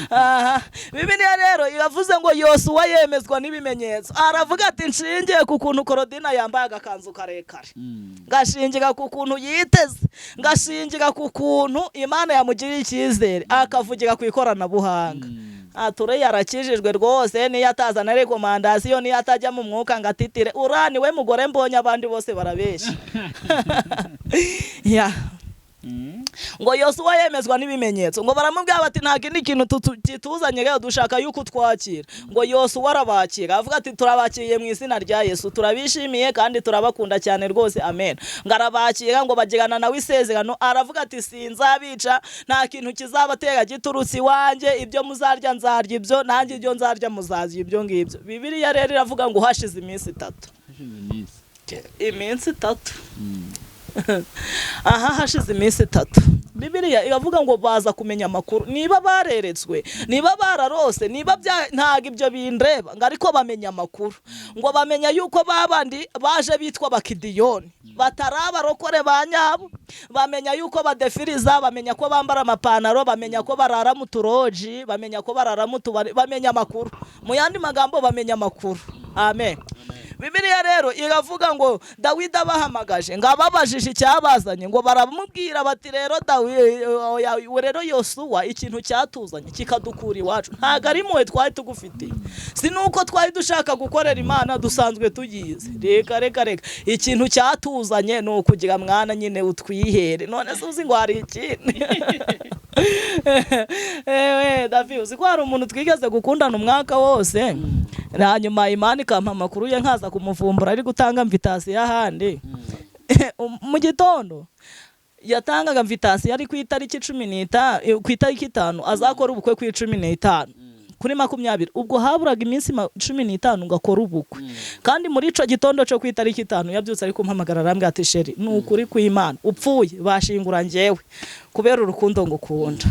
Aha Bibiliya rero iravuze ngo Yosuwa yemezwa n'ibimenyetso. Aravuga ati: "Nshingiye ku kuntu Korodina yambaye agakanzu karekare, ngashingira ku kuntu yiteze, ngashingira ku kuntu Imana yamugiriye icyizere, akavugira ku ikoranabuhanga, ature yarakijijwe rwose. Niyo atazana recommandation, niyo atajya mu mwuka ngo atitire, uriya niwe mugore mbonye, abandi bose barabeshya." Ya, ngo Yosuwa yemezwa n'ibimenyetso. Ngo baramubwira bati: "Nta kindi kintu kituzanye rero, dushaka yuko utwakira." Ngo Yosuwa arabakira, avuga ati: "Turabakiriye mu izina rya Yesu, turabishimiye kandi turabakunda cyane rwose, amen." Ngo arabakira, ngo bagirana nawe isezerano. Aravuga ati: "Sinzabica, nta kintu kizabatera giturutse iwanjye. Ibyo muzarya nzarya ibyo, nanjye ibyo nzarya muzarya ibyo ngibyo." Bibiliya rero iravuga ngo hashize iminsi 3, iminsi 3, aha hashize iminsi 3, Bibiliya iravuga ngo baza kumenya amakuru. Niba bareretswe, niba bararose, niba ntabwo ibyo bindeba, ngo ariko bamenya amakuru. Ngo bamenya yuko babandi baje bitwa Bakidiyoni batari abarokore ba nyabo. Bamenya yuko badefiriza, bamenya ko bambara amapantaro, bamenya ko barara mu turoji, bamenya ko barara mu tubari. Bamenya amakuru, mu yandi magambo bamenya amakuru. Amen. Bibiliya rero iravuga ngo Dawidi abahamagaje, ngo ababajije icyabazanye, ngo baramubwira bati: "Rero Dawidi, oya, rero Yosuwa, ikintu cyatuzanye kikadukura iwacu ntabwo ari impuhwe twari tugufitiye, si nuko twari dushaka gukorera Imana, dusanzwe tuyizi. Reka reka reka, ikintu cyatuzanye ni ukugira mwana nyine utwihere." None se uzi ngo hari ikindi? Ewe Davi, uzi ko hari umuntu twigeze gukundana umwaka wose, hanyuma Imana ikampa amakuru ye, nkaza kumuvumbura ari gutanga invitation ahandi mu gitondo? Yatangaga invitation ari ku itariki 15, ku itariki 5, azakora ubukwe ku 15, kuri 20. Ubwo haburaga iminsi 15 ngo akore ubukwe. Kandi muri ico gitondo cyo ku itariki 5 yabyutse ari kumpamagara, arambwira ati: "Chéri, ni ukuri kw'Imana, upfuye bashingura njyewe kubera urukundo ngukunda."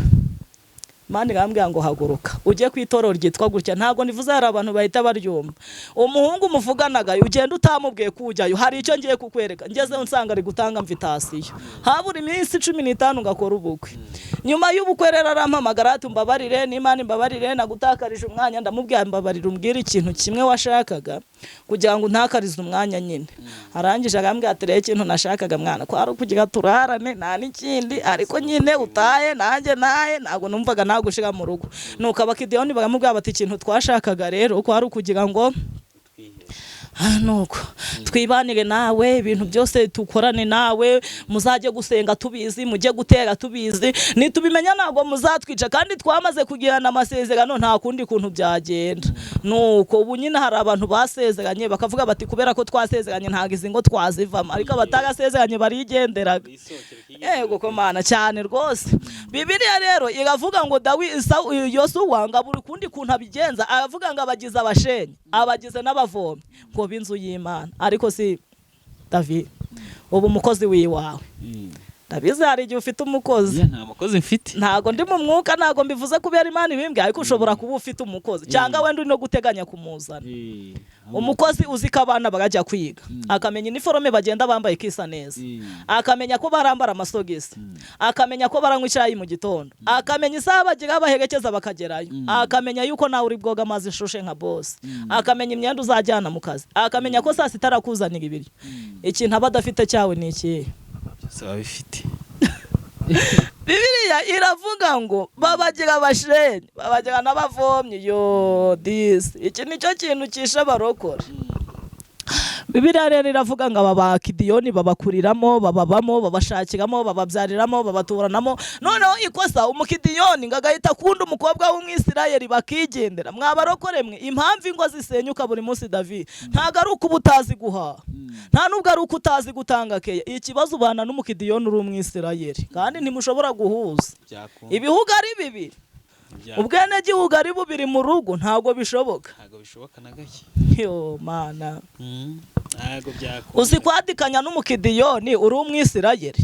Imana irambwira ngo: "Haguruka ujye ku itorero ryitwa gutya." Ntabwo nivuze, hari abantu bahita baryumva. "Umuhungu muvuganaga, ugenda utamubwiye ko ujyayo, hari icyo ngiye kukwereka." Ngezeho nsanga ari gutanga invitation, habura iminsi 15 ngo akore ubukwe. Nyuma y'ubukwe rero arampamagara ati: "Mbabarire, n'Imana imbabarire, nagutakarije umwanya." Ndamubwira: "Mbabarire umbwire ikintu kimwe washakaga kugira ngo untakarize umwanya nyine." Arangije arambwira ati: "Rero ikintu nashakaga mwana kwari ukugira turarane, nta n'ikindi, ariko nyine utahe nanjye nahe, ntabwo numvaga nagushira mu rugo." Nuko Abakidiyoni baramubwira bati: "Ikintu twashakaga rero kwari ukugira ngo nuko twibanire nawe, ibintu byose tukorane nawe, muzajye gusenga tubizi, mujye gutera tubizi, nitubimenya ntabwo muzatwica, kandi twamaze kugirana amasezerano, nta kundi kuntu byagenda." Nuko ubu nyine hari abantu basezeranye bakavuga bati: "Kubera ko twasezeranye ntabwo izi ngo twazivamo," ariko abatarasezeranye barigenderaga. Yego ko Mana, cyane rwose. Bibiliya rero iravuga ngo Yosuwa ngo buri kundi kuntu abigenza, aravuga ngo abagize abashenyi, abagize n'abavomyi ngo b'inzu y'Imana. Ariko si David, ubu umukozi w'iwawe, ndabizi hari igihe ufite umukozi. Nta mukozi mfite. Ntago ndi mu mwuka, ntago mbivuze kubera Imana ibimbwiye, ariko ushobora kuba ufite umukozi cyangwa wenda uri no guteganya kumuzana. Umukozi uzi ko abana barajya kwiga, akamenya iniforome bagenda bambaye ikisa neza, akamenya ko barambara amasogisi, akamenya ko baranywa icyayi mu gitondo, akamenya isaha bagira baherekeza bakagerayo, akamenya yuko nawe uri bwoga amazi ishushe nka bosi, akamenya imyenda uzajyana mu kazi, akamenya ko saa sita arakuzanira ibiryo. Ikintu aba adafite cyawe ni ikihe? Byose babifite. Bibiliya iravuga ngo babagira abashenyi, babagira n'abavomyi. Yo disi, iki nicyo kintu kishe abarokore. Bibiliya rero iravuga ngo aba Bakidiyoni babakuriramo, bababamo, babashakiramo, bababyariramo, babaturanamo. Noneho ikosa, Umukidiyoni ngo agahita akunda umukobwa w'Umwisirayeli, bakigendera. Mwabarokore mwe, impamvu ingo zisenyuka buri munsi, David, ntabwo ari uko uba utazi guhaha, nta nubwo ari uko utazi gutanga keya. Ikibazo, ubana n'Umukidiyoni uri Umwisirayeli, kandi ntimushobora guhuza. Ibihugu ari bibiri, ubwenegihugu ari bubiri mu rugo, ntabwo bishoboka. Ntabwo bishoboka na gake. Yo Mana! Ntabwo byakunda. Uzi kwadikanya n'Umukidiyoni uri Umwisirayeli?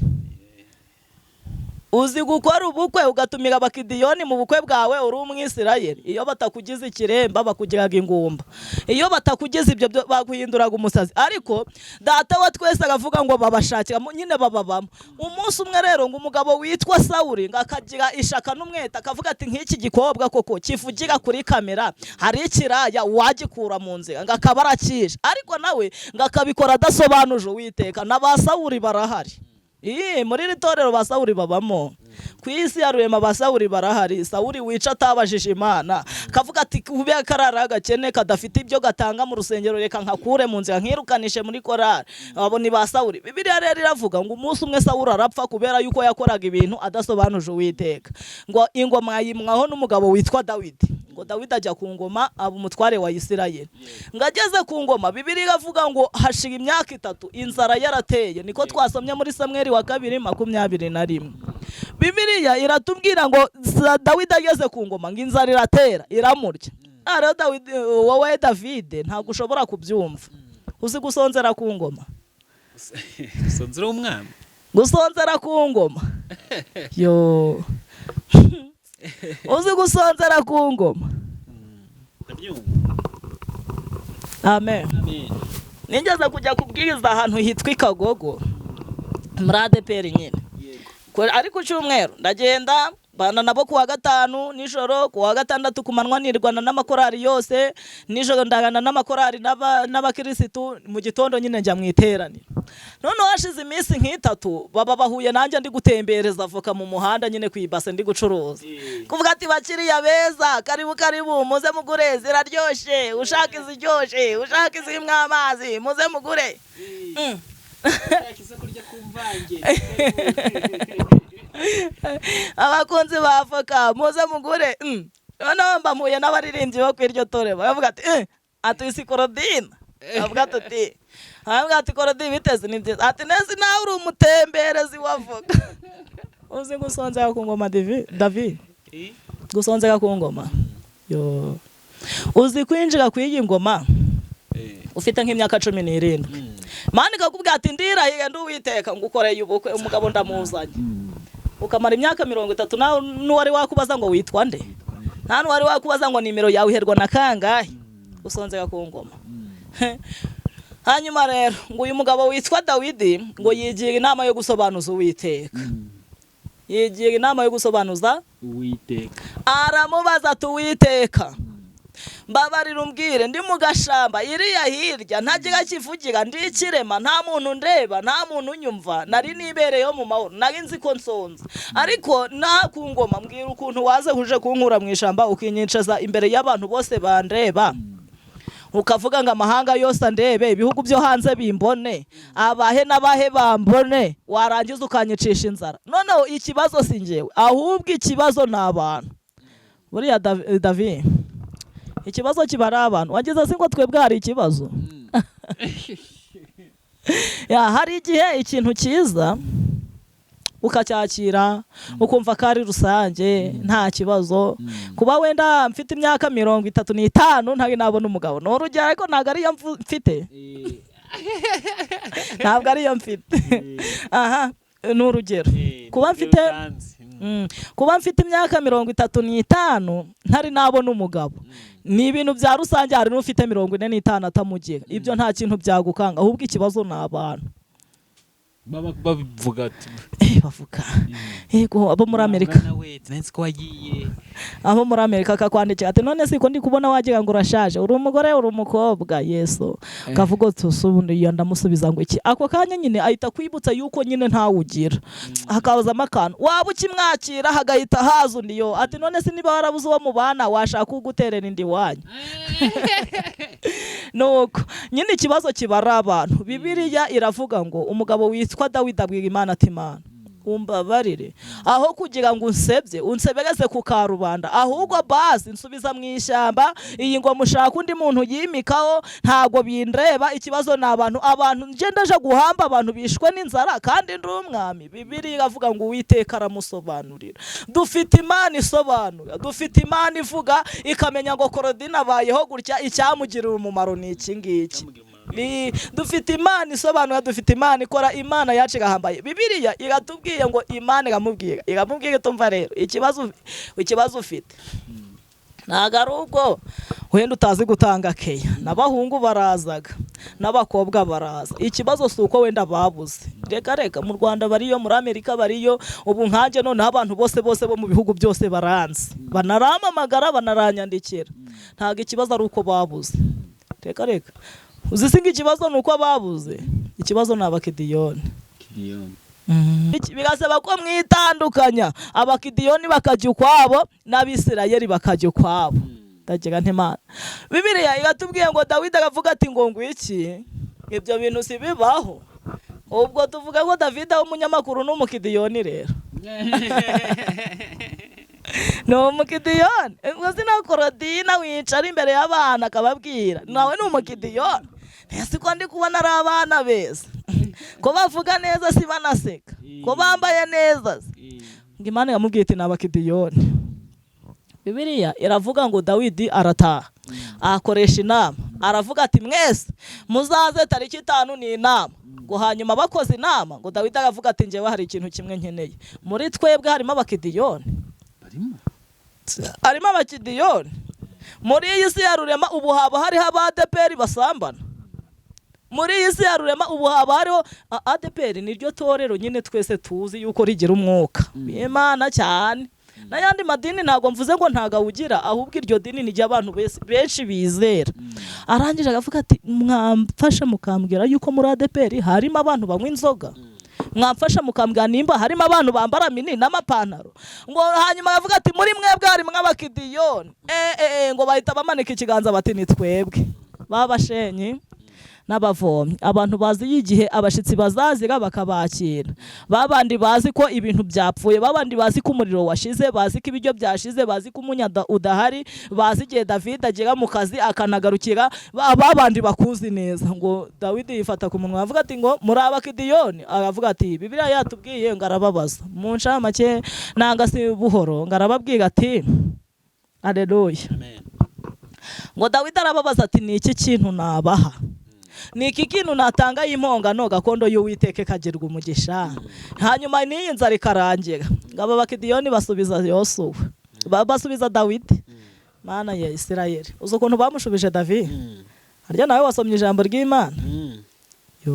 Uzi gukora ubukwe ugatumira abakidiyoni mu bukwe bwawe uri umwisirayeli? Iyo batakugize ikiremba bakugiraga ingumba, iyo batakugize ibyo baguhinduraga umusazi. Ariko data wa twese aravuga ngo babashakira nyine bababamo. Umunsi umwe rero ngo umugabo witwa Sawuli ngo akagira ishaka n'umwete, akavuga ati nk'iki gikobwa koko kivugira kuri kamera hari ikiraya wagikura mu nzira, ngo akaba arakije. Ariko nawe ngo akabikora adasobanuje Uwiteka. Na ba Sawuli barahari. Ii, muri iri torero ba Sawuli babamo. Ku isi ya Rurema ba Sawuli barahari. Sawuli wica atabajije Imana, akavuga ati kube karara gakene kadafite ibyo gatanga mu rusengero, reka nkakure mu nzira nkirukanishe muri korari. Abo ni ba Sawuli. Bibiliya rero iravuga ngo umunsi umwe Sawuli arapfa kubera yuko yakoraga ibintu adasobanuje Uwiteka. Ngo ingoma yimwaho n'umugabo witwa Dawidi. Ngo Dawidi ajya ku ngoma aba umutware wa Isirayeli. Ngo ageze ku ngoma, Bibiliya iravuga ngo hashira imyaka 3 inzara yarateye. Niko twasomye muri Samweli wa kabiri 21. Bibiliya iratubwira ngo Dawidi ageze ku ngoma ngo inzara iratera iramurya. Rero Dawidi, wowe Davide ntabwo ushobora kubyumva. Uzi gusonzera ku ngoma? Gusonzera umwami. Gusonzera ku ngoma. Yo. Uzi gusonzera ku ngoma? Ndabyumva. Amen. Amen. Nigeze kujya kubwiriza ahantu hitwa i Kagogo muri ADEPR nyine. Ari ku cyumweru ndagenda bana nabo kuwa gatanu nijoro, kuwa gatandatu ku manywa nirwana n'amakorari yose, nijoro ndagana n'amakorari n'abakirisitu, mu gitondo nyine njya mu iteraniro. Noneho hashize iminsi nk'itatu baba bahuye nanjye ndi gutembereza avoka mu muhanda nyine ku ibase ndi gucuruza. Kuvuga ati bakiriya beza, karibu karibu, muze mugure ziraryoshe, ushaka iziryoshe, ushaka izirimo amazi, muze mugure. Isoko ryo ku mvange. Abakunzi ba avoka muze mugure. Noneho mba mpuye n'abaririmbyi bo ku iryo torero, baravuga ati ati isi Korodina, avuga ati aravuga ati Korodina biteze ni byiza, ati neza nawe uri umutemberezi wa avoka. Uzi gusonzera ku ngoma David? Gusonzera ku ngoma. Yo, uzi kwinjira ku iyi ngoma ufite nk'imyaka 17, Mana ikakubwira ati ndirahiye ndi Uwiteka ngukoreye ubukwe, umugabo ndamuzanye, ukamara imyaka 30 nawe n'uwari wakubaza ngo witwa nde, nta n'uwari wakubaza ngo nimero yawe iherwa na kangahe, usonzera ku ngoma. Hanyuma rero ngo uyu mugabo witwa Dawidi ngo yigira inama yo gusobanuza Uwiteka. Yigira inama yo gusobanuza Uwiteka. Aramubaza ati Uwiteka mbabarira umbwire, ndi mu gashamba iriya hirya ntagira kivugira, ndi ikirema, nta muntu ndeba, nta muntu unyumva, nari nibereyeho mu mahoro, nari nzi ko nsonza, ariko nta ku ngoma, mbwira ukuntu waze uje kunkura mu ishamba ukinyicaza imbere y'abantu bose bandeba, ukavuga ngo amahanga yose andebe, ibihugu byo hanze bimbone, abahe n'abahe bambone, warangiza ukanyicisha inzara. Noneho ikibazo si njyewe, ahubwo ikibazo ni abantu. Buriya David, ikibazo kiba ari abantu. Wagize si ngo twebwe hari ikibazo. Ya, hari igihe ikintu cyiza ukacyakira ukumva ko ari rusange, nta kibazo. Kuba wenda mfite imyaka 35 ntari nabona umugabo ni urugero, ariko ntabwo ariyo mfite, ntabwo ariyo mfite. Aha ni urugero. Kuba mfite imyaka 35 ntari nabona umugabo ni ibintu bya rusange. Hari n'ufite 45 atamugira. Ibyo nta kintu byagukanga, ahubwo ikibazo ni abantu. Baba babivuga ati Bavuga yego, abo muri Amerika. Mwana we, sinzi ko wagiye. Abo muri Amerika akakwandikira ati none siko ndi kubona wagira ngo urashaje, uri umugore, uri umukobwa? Yesu, kavuga uti ubundi iyo ndamusubiza ngo iki? Ako kanya nyine ahita akwibutsa yuko nyine ntawe ugira, hakazamo akantu waba ukimwakira hagahita haza undi. Yo ati none se niba warabuze uwo mubana washaka uguterera indi iwanyu? Nuko nyine ikibazo kiba ari abantu. Bibiliya iravuga ngo umugabo witwa Dawidi abwira Imana ati Imana umbabarire, aho kugira ngo unsebye unsebereze ku karubanda, ahubwo basi nsubiza mu ishyamba, iyi ngoma ushaka undi muntu yimikaho, ntabwo bindeba, ikibazo ni abantu. Abantu nje ndaje guhamba abantu bishwe n'inzara kandi ndi umwami. Bibiliya iravuga ngo Uwiteka aramusobanurira. Dufite Imana isobanura, dufite Imana ivuga ikamenya ngo Korodina abayeho gutya, icyamugirira umumaro ni iki ngiki. Dufite Imana isobanura, dufite Imana ikora, Imana yacu irahambaye. Bibiliya iratubwiye ngo Imana iramubwira itumva rero ikibazo ufite ntabwo ari ubwo wenda utazi gutanga keya, n'abahungu barazaga n'abakobwa baraza, ikibazo si uko wenda babuze. Reka reka, mu Rwanda bariyo, muri Amerika bariyo, ubu nkanjye noneho abantu bose bose bo mu bihugu byose baranzi, banaramamagara, banaranyandikira. Ntabwo ikibazo ari uko babuze, reka reka. Uzi se ngo ikibazo ni uko babuze? Ikibazo ni abakidiyoni. Birasaba ko mwitandukanya, abakidiyoni bakajya ukwabo n'Abisirayeli bakajya ukwabo. Ndagira nti Mana, Bibiliya iratubwiye ngo Dawidi aravuga ati ngo ngwiki, ibyo bintu si bibaho. Ubwo tuvuga ko David ari umunyamakuru n'umukidiyoni rero ni umukidiyoni. Ubwo sina Korodina wicara imbere y'abana akababwira, nawe ni umukidiyoni. Ese ko ndi kubona ari abana beza, ko bavuga neza, si banaseka, ko bambaye neza se? Ngo Imana yamubwiye iti ni abakidiyoni. Bibiliya iravuga ngo Dawidi arataha, akoresha inama, aravuga ati mwese muzaze tariki 5 ni inama. Ngo hanyuma bakoze inama, ngo Dawidi aravuga ati njyewe hari ikintu kimwe nkeneye, muri twebwe harimo abakidiyoni, harimo abakidiyoni. Muri iyi si ya rurema ubu haba hariho abadeperi basambana. Muri iyi si ya rurema ubu haba hariho ADPR, niryo torero nyine twese tuzi yuko rigira umwuka w'Imana cyane n'ayandi madini. Ntabwo mvuze ngo ntago awugira, ahubwo iryo dini ni abantu benshi bizera. Arangije aravuga ati mwamfasha mukambwira yuko muri ADPR harimo abantu banywa inzoga, mwamfasha mukambwira nimba harimo abantu bambara mini n'amapantaro. Ngo hanyuma aravuga ati muri mwebwe harimo abakidiyoni. Ngo bahita bamanika ikiganza bati ni twebwe babashenyi n'abavomyi, abantu bazi igihe abashitsi bazazira bakabakira, babandi bazi ko ibintu byapfuye, babandi bazi ko umuriro washize, bazi ko ibiryo byashize, bazi ko umunya udahari, bazi igihe David agera mu kazi akanagarukira, babandi bakuzi neza. Ngo Dawidi yifata ku munwa avuga ati ngo muri abakidiyoni. Aravuga ati Bibiliya yatubwiye ngo arababaza mu ncamake nanga si buhoro, ngo arababwira ati aleluya. Ngo Dawidi arababaza ati ni iki kintu nabaha, ni iki kintu natanga y'impongano gakondo y'Uwiteka ikagirwa umugisha, hanyuma n'iyi nzara ikarangira. Ngo aba bakidiyoni basubiza Yosuwa, basubiza Dawidi. Mana ya Isirayeli, uzi ukuntu bamushubije David? Harya nawe wasomye ijambo ry'Imana? Yo.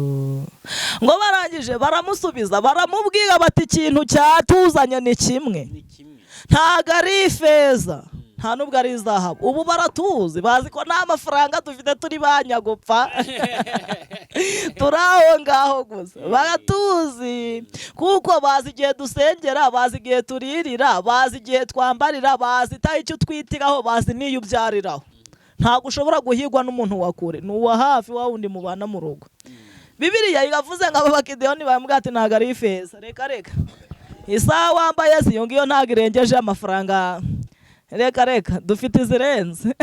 Ngo barangije baramusubiza, baramubwira bati ikintu cyatuzanye ni kimwe, ntago ari ifeza, nta nubwo ari izahabu. Ubu baratuzi, bazi ko nta mafaranga dufite, turi ba nyagupfa, turi aho ngaho gusa. Baratuzi kuko bazi igihe dusengera, bazi igihe turirira, bazi igihe twambarira, bazi icyo utwitiraho, bazi n'iyo ubyariraho. Ntabwo ushobora guhigwa n'umuntu wa kure, ni uwa hafi, wa wundi mubana mu rugo. Bibiliya iravuze ngo aba bakidiyoni bambwira ati ntabwo ari ifeza, reka reka, isaha wambaye si iyo ngiyo, ntabwo irengeje amafaranga, reka reka, dufite izirenze.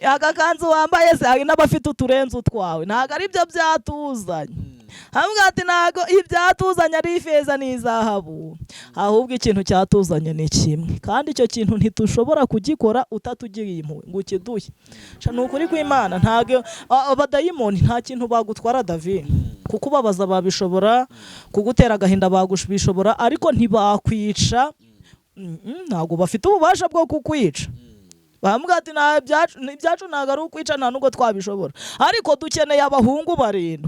Aka kanzu wambaye se hari n'abafite uturenze utwawe, ntabwo ari byo byatuzanye. Hamwe ati ntabwo ibyatuzanye ari ifeza n'izahabu, ahubwo ikintu cyatuzanye ni kimwe, kandi icyo kintu ntitushobora kugikora utatugiriye impuhwe ngo ukiduhe. Ni ukuri kw'Imana, ntabwo abadayimoni nta kintu bagutwara David, kukubabaza babishobora, kugutera agahinda babishobora, ariko ntibakwica. Ntabwo bafite ububasha bwo kukwica. Baravuga ati ibyacu ntabwo ari ukwica, nta nubwo twabishobora, ariko dukeneye abahungu 7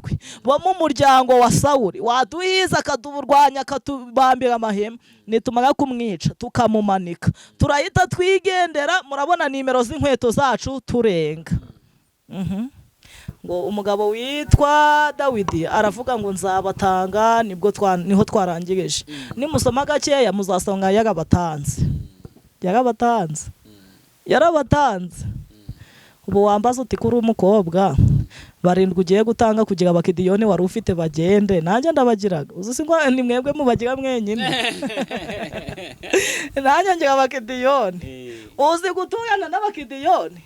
bo mu muryango wa Sawuli, waduhiza akaturwanya akatubambira amahema, nitumara kumwica tukamumanika turahita twigendera, murabona nimero z'inkweto zacu turenga. Ngo umugabo witwa Dawidi aravuga ngo nzabatanga, nibwo niho twarangirije. Nimusoma gakeya muzasanga yarabatanze, yarabatanze, yarabatanze. Ubu wambaza uti kuri umukobwa 7 ugiye gutanga kugira abakidiyoni wari ufite bagende, nanjye ndabagiraga. Uzi si ngo ni mwebwe mubagira mwenyine, nanjye ngira abakidiyoni. Uzi guturana n'abakidiyoni?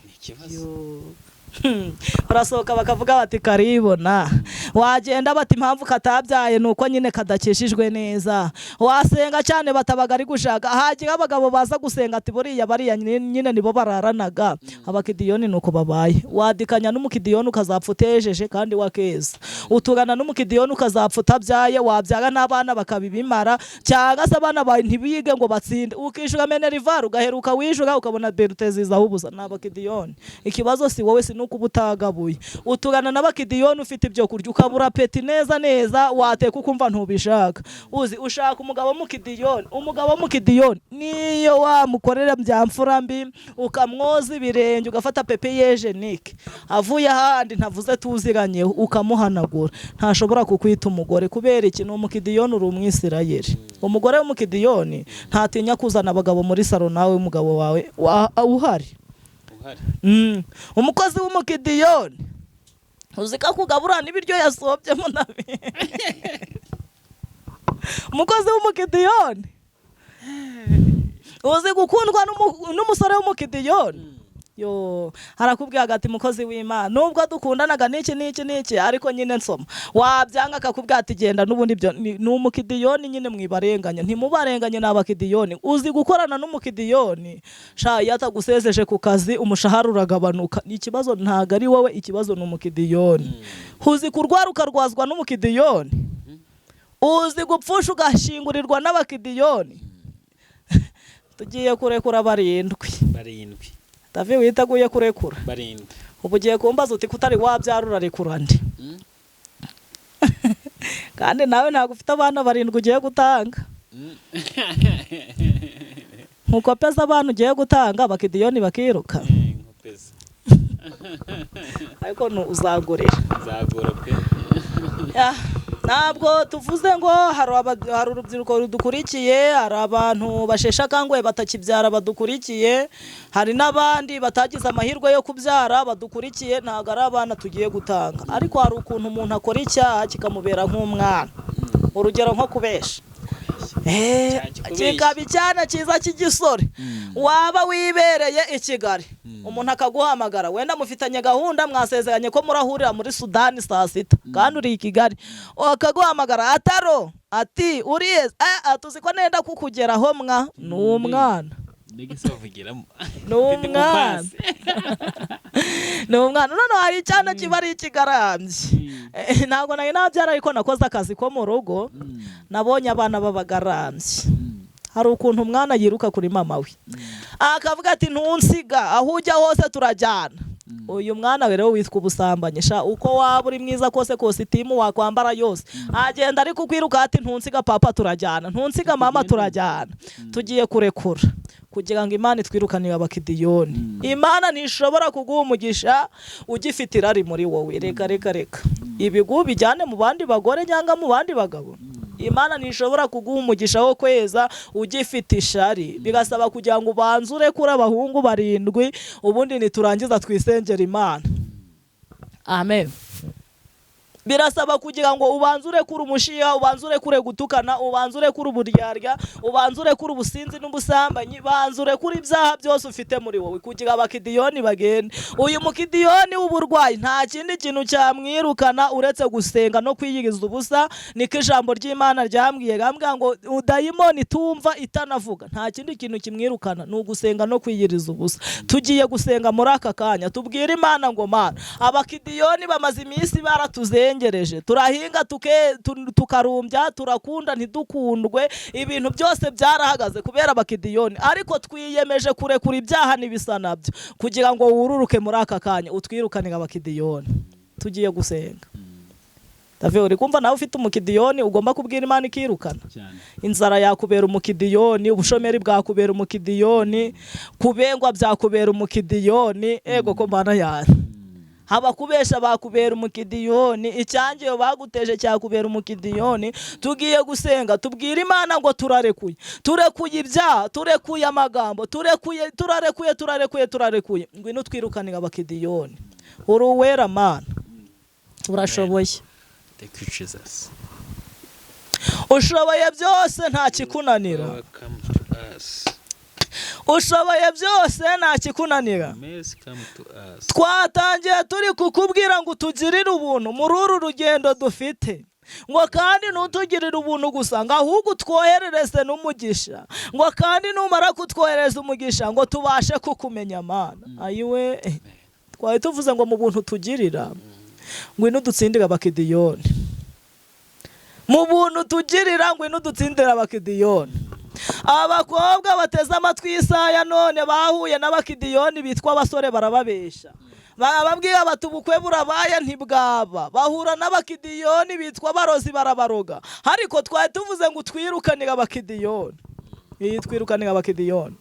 Barasohoka bakavuga bati karibona, Wagenda bati impamvu katabyaye ni uko nyine kadakishijwe neza. Wasenga cyane batabaga ari gushaka, hagira abagabo baza gusenga ati buriya bariya nyine nibo bararanaga. Abakidiyoni ni uko babaye. Wadikanya n'umukidiyoni ukazapfa utejeje kandi wakeza. Uturana n'umukidiyoni ukazapfa utabyaye, wabyara n'abana bakabibimara, cyangwa se abana bawe ntibige ngo batsinde, ukishyura minerval ugaheruka wishyura ukabona berute zizaho ubusa. Ni abakidiyoni. Ikibazo si wowe, si nuko uba utagabuye. Uturana n'abakidiyoni ufite ibyo kurya ukabura appétit neza neza, wateka ukumva ntubishaka. Uzi ushaka umugabo w'umukidiyoni, umugabo w'umukidiyoni niyo wamukorera bya mfura mbi, ukamwoza ibirenge, ugafata papier hygiénique avuye ahandi ntavuze tuziranyeho ukamuhanagura, ntashobora kukwita umugore. Kubera iki? Ni umukidiyoni, uri Umwisirayeli. Umugore w'umukidiyoni ntatinya kuzana abagabo muri salo, nawe umugabo wawe uhari. Uhari. Umukozi w'umukidiyoni uzi ko akugabura n'ibiryo yasobyemo nabi. Umukozi w'umukidiyoni uzi gukundwa n'umusore w'umukidiyoni, yo harakubwira ati mukozi w'Imana, nubwo dukundanaga n'iki n'iki n'iki, ariko nyine nsoma, wabyanga akakubwira ati genda n'ubundi. Ibyo ni umukidiyoni nyine. Mwibarenganye, ntimubarenganye, ni abakidiyoni. Uzi gukorana n'umukidiyoni sha, iyo atagusezeje ku kazi umushahara uragabanuka. Ni ikibazo, ntabwo ari wowe, ikibazo ni umukidiyoni. Uzi kurwara ukarwazwa n'umukidiyoni? Uzi gupfusha ugashingurirwa n'abakidiyoni? Tugiye kurekura barindwi. Barindwi. David, witeguye kurekura? Barindwi. Ubu ugiye kumbaza uti kutari wabyara urarekura ndi? Kandi nawe ntabwo ufite abana barindwi ugiye gutanga. Nkukopeza abana ugiye gutanga, abakidiyoni bakiruka. Nkopeza. Ariko uzagurira. Nzagura pe. Ya, ntabwo tuvuze ngo hari urubyiruko rudukurikiye, hari abantu basheshe akanguhe batakibyara badukurikiye, hari n'abandi batagize amahirwe yo kubyara badukurikiye. Ntabwo ari abana tugiye gutanga, ariko hari ukuntu umuntu akora icyaha kikamubera nk'umwana. Urugero nko kubesha. Cyane. Kikaba icyana cyiza cy'igisore. Waba wibereye i Kigali, umuntu akaguhamagara, wenda mufitanye gahunda, mwasezeranye ko murahurira muri Sudani saa 6, kandi uri i Kigali, akaguhamagara ataro ati uriye tuzi ko nenda kukugeraho mwa. Ni umwana. Mbega ese bavugiramo? Ni umwana, ni umwana. Noneho hari icyana kiba ari ikigarambye. Ntabwo nari nabyara, ariko nakoze akazi ko mu rugo, nabonye abana b'abagarambye. Hari ukuntu umwana yiruka kuri mama we akavuga ati ntunsiga, aho ujya hose turajyana. Uyu mwana rero witwa ubusambanyi sha. Uko waba uri mwiza kose, kositimu wakwambara yose, agenda ari kukwiruka ati ntunsiga papa turajyana, ntunsiga mama turajyana. Tugiye kurekura kugira ngo Imana itwirukanire abakidiyoni. Imana ntishobora kuguha umugisha ugifite irari muri wowe. Reka reka reka, ibigugu bijyane mu bandi bagore cyangwa mu bandi bagabo. Imana ntishobora kuguha umugisha wo kweza ugifite ishari. Bigasaba kugira ngo ubanze urekure abahungu barindwi, ubundi niturangiza twisengera Imana. Amen. Birasaba kugira ngo ubanze urekure umushiha, ubanze urekure gutukana, ubanze urekure uburyarya, ubanze urekure ubusinzi n'ubusambanyi, banze urekure ibyaha byose ufite muri wowe kugira abakidiyoni bagende. Uyu mukidiyoni w'uburwayi nta kindi kintu cyamwirukana uretse gusenga no kwiyiriza ubusa. Niko ijambo ry'Imana ryambwiye, rambwira ngo udayimoni tumva itanavuga, nta kindi kintu kimwirukana ni ugusenga no kwiyiriza ubusa. Tugiye gusenga muri aka kanya, tubwire Imana ngo Mana, abakidiyoni bamaze iminsi baratuzengereje, turahinga tukarumbya, turakunda ntidukundwe, ibintu byose byarahagaze kubera abakidiyoni, ariko twiyemeje kurekura ibyaha n'ibisa nabyo kugira ngo wururuke muri aka kanya utwirukanire abakidiyoni. Tugiye gusenga. David, uri kumva nawe ufite umukidiyoni ugomba kubwira Imana ikirukana? Cyane. Inzara yakubera umukidiyoni, ubushomeri bwakubera umukidiyoni, kubengwa byakubera umukidiyoni. Ego ko Mana yawe, abakubesha bakubera umukidiyoni, icyangiyo baguteje cyakubera umukidiyoni. Tugiye gusenga, tubwire Imana ngo turarekuye, turekuye ibyaha, turekuye amagambo, turekuye, turarekuye, turarekuye, turarekuye. Ngwino twirukanire abakidiyoni. Uri uwera Mana, urashoboye. Thank you, Jesus. Ushoboye byose, nta kikunanira. Welcome to us. Ushoboye byose, nta kikunanira. Mercy come to us. Twatangiye turi kukubwira ngo utugirire ubuntu muri uru rugendo dufite, ngo kandi ntutugirire ubuntu gusa, ngo ahubwo utwoherereze n'umugisha, ngo kandi numara kutwoherereza umugisha ngo tubashe kukumenya, Mana. Ayiwe, twari tuvuze ngo mu buntu tugirira, ngwino udutsindire Abakidiyoni. Mu buntu tugirira, ngwino udutsindire Abakidiyoni. Abakobwa bateze amatwi isaha ya none bahuye n'Abakidiyoni bitwa abasore, barababesha, bababwira bati ubukwe burabaye, ntibwaba. Bahura n'Abakidiyoni bitwa abarozi, barabaroga. Ariko twari tuvuze ngo utwirukanire Abakidiyoni, iyi twirukanire Abakidiyoni.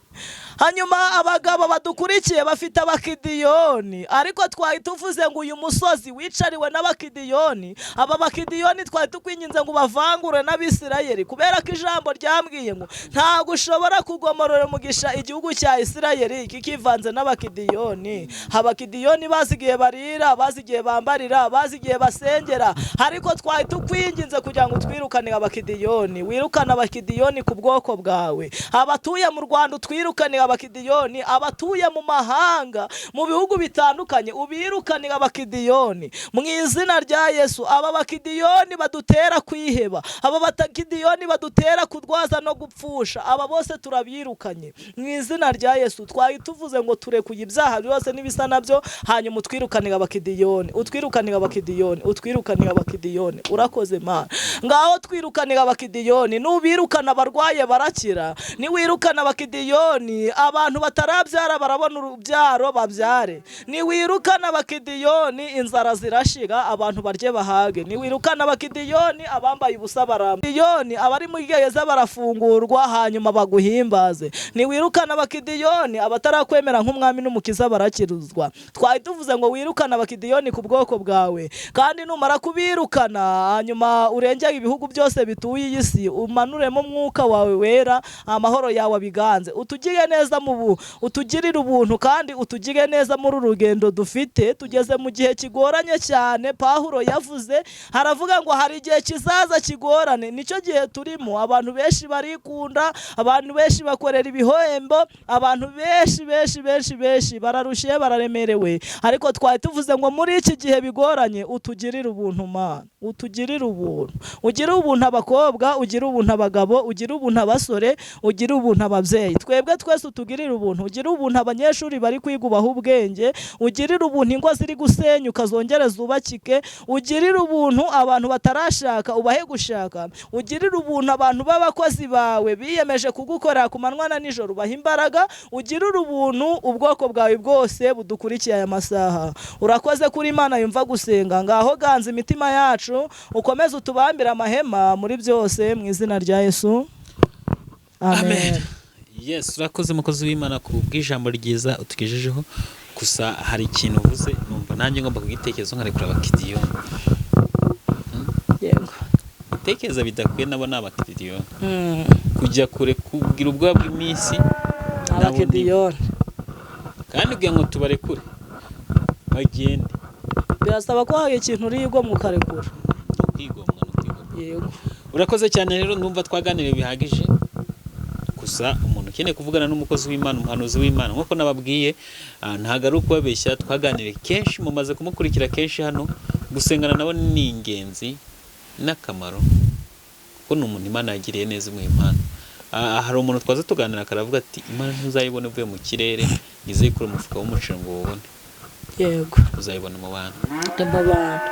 Hanyuma abagabo badukurikiye bafite Abakidiyoni, ariko twari tuvuze ngo uyu musozi wicariwe n'Abakidiyoni. Aba Bakidiyoni twari tukwinginze ngo ubavangure n'Abisirayeli, kubera ko ijambo ryambwiye ngo ntabwo ushobora kugomorora umugisha igihugu cya Isirayeli kikivanze n'Abakidiyoni. Abakidiyoni bazi igihe barira, bazi igihe bambarira, bazi igihe basengera. Ariko twari tukwinginze kugira ngo utwirukanire Abakidiyoni, wirukane Abakidiyoni ku bwoko bwawe. Abatuye mu Rwanda utwirukanire Abakidiyoni, abatuye mu mahanga mu bihugu bitandukanye ubirukanire Abakidiyoni mu izina rya Yesu. Aba Bakidiyoni badutera kwiheba, aba Bakidiyoni badutera kurwaza no gupfusha, aba bose turabirukanye mu izina rya Yesu. Twari tuvuze ngo turekuye ibyaha byose n'ibisa nabyo, hanyuma utwirukanire Abakidiyoni, utwirukanire Abakidiyoni, utwirukanire Abakidiyoni. Urakoze, Mana. Ngaho twirukanire Abakidiyoni. Nubirukana abarwaye barakira, niwirukana Abakidiyoni abantu batarabyara barabona urubyaro babyare, niwirukana Abakidiyoni inzara zirashira, abantu barye bahage, niwirukana Abakidiyoni abambaye ubusa baramba, Kidiyoni abari muri gereza barafungurwa, hanyuma baguhimbaze, niwirukana Abakidiyoni abatarakwemera nk'umwami n'umukiza barakiruzwa. Twari tuvuze ngo wirukane Abakidiyoni ku bwoko bwawe, kandi numara kubirukana hanyuma urengere ibihugu byose bituye iyi si, umanuremo umwuka wawe wera, amahoro yawe abiganze. Utugire neza mu bu utugirire ubuntu kandi utugire neza muri uru rugendo dufite. Tugeze mu gihe kigoranye cyane. Pawulo yavuze, haravuga ngo hari igihe kizaza kigorane, nicyo gihe turimo. Abantu benshi barikunda, abantu benshi bakorera ibihembo, abantu benshi benshi benshi benshi bararushye, bararemerewe. Ariko twari tuvuze ngo muri iki gihe bigoranye utugirire ubuntu, Mana, utugirire ubuntu. Ugire ubuntu abakobwa, ugire ubuntu abagabo, ugire ubuntu abasore, ugire ubuntu ababyeyi, twebwe twese utugirire ubuntu. Ugire ubuntu abanyeshuri bari kwiga, ubaha ubwenge. Ugirire ubuntu ingo ziri gusenyuka zongere zubakike. Ugirire ubuntu abantu batarashaka, ubahe gushaka. Ugirire ubuntu abantu b'abakozi bawe biyemeje kugukorera ku manywa na nijoro, ubaha imbaraga. Ugirire ubuntu ubwoko bwawe bwose budukurikiye aya masaha. Urakoze kuri Imana yumva gusenga. Ngaho ganza imitima yacu, ukomeze utubambire amahema muri byose, mu izina rya Yesu, amen. Yes, urakoze mukozi w'Imana ku bw'ijambo ryiza utugejejeho. Gusa hari ikintu uvuze numva nanjye ngomba kugitekerezo, nkarekura Abakidiyoni. Yego. Gutekereza bidakwiye, nabo ni Abakidiyoni. Kujya kure, kugira ubwoba bw'iminsi, nabo ni Abakidiyoni. Kandi kugira ngo tubarekure bagende, Birasaba ko hari ikintu urigomwa ukarekura. Ni ukwigomwa, ni ukwigomwa. Yego. Urakoze cyane rero, numva twaganiriye bihagije. Gusa umuntu ukeneye kuvugana n'umukozi w'Imana, umuhanuzi w'Imana, nk'uko nababwiye, ntabwo ari ukubabeshya, twaganiriye kenshi, mumaze kumukurikira kenshi hano. Gusengana nabo ni ingenzi n'akamaro, kuko ni umuntu Imana yagiriye neza, imuha impano. Hari umuntu twaza tuganira akaravuga ati Imana ntuzayibona uvuye mu kirere, ntizayikure umufuka w'umuceri ngo uwubone. Uzayibona mu bantu. Mu bantu.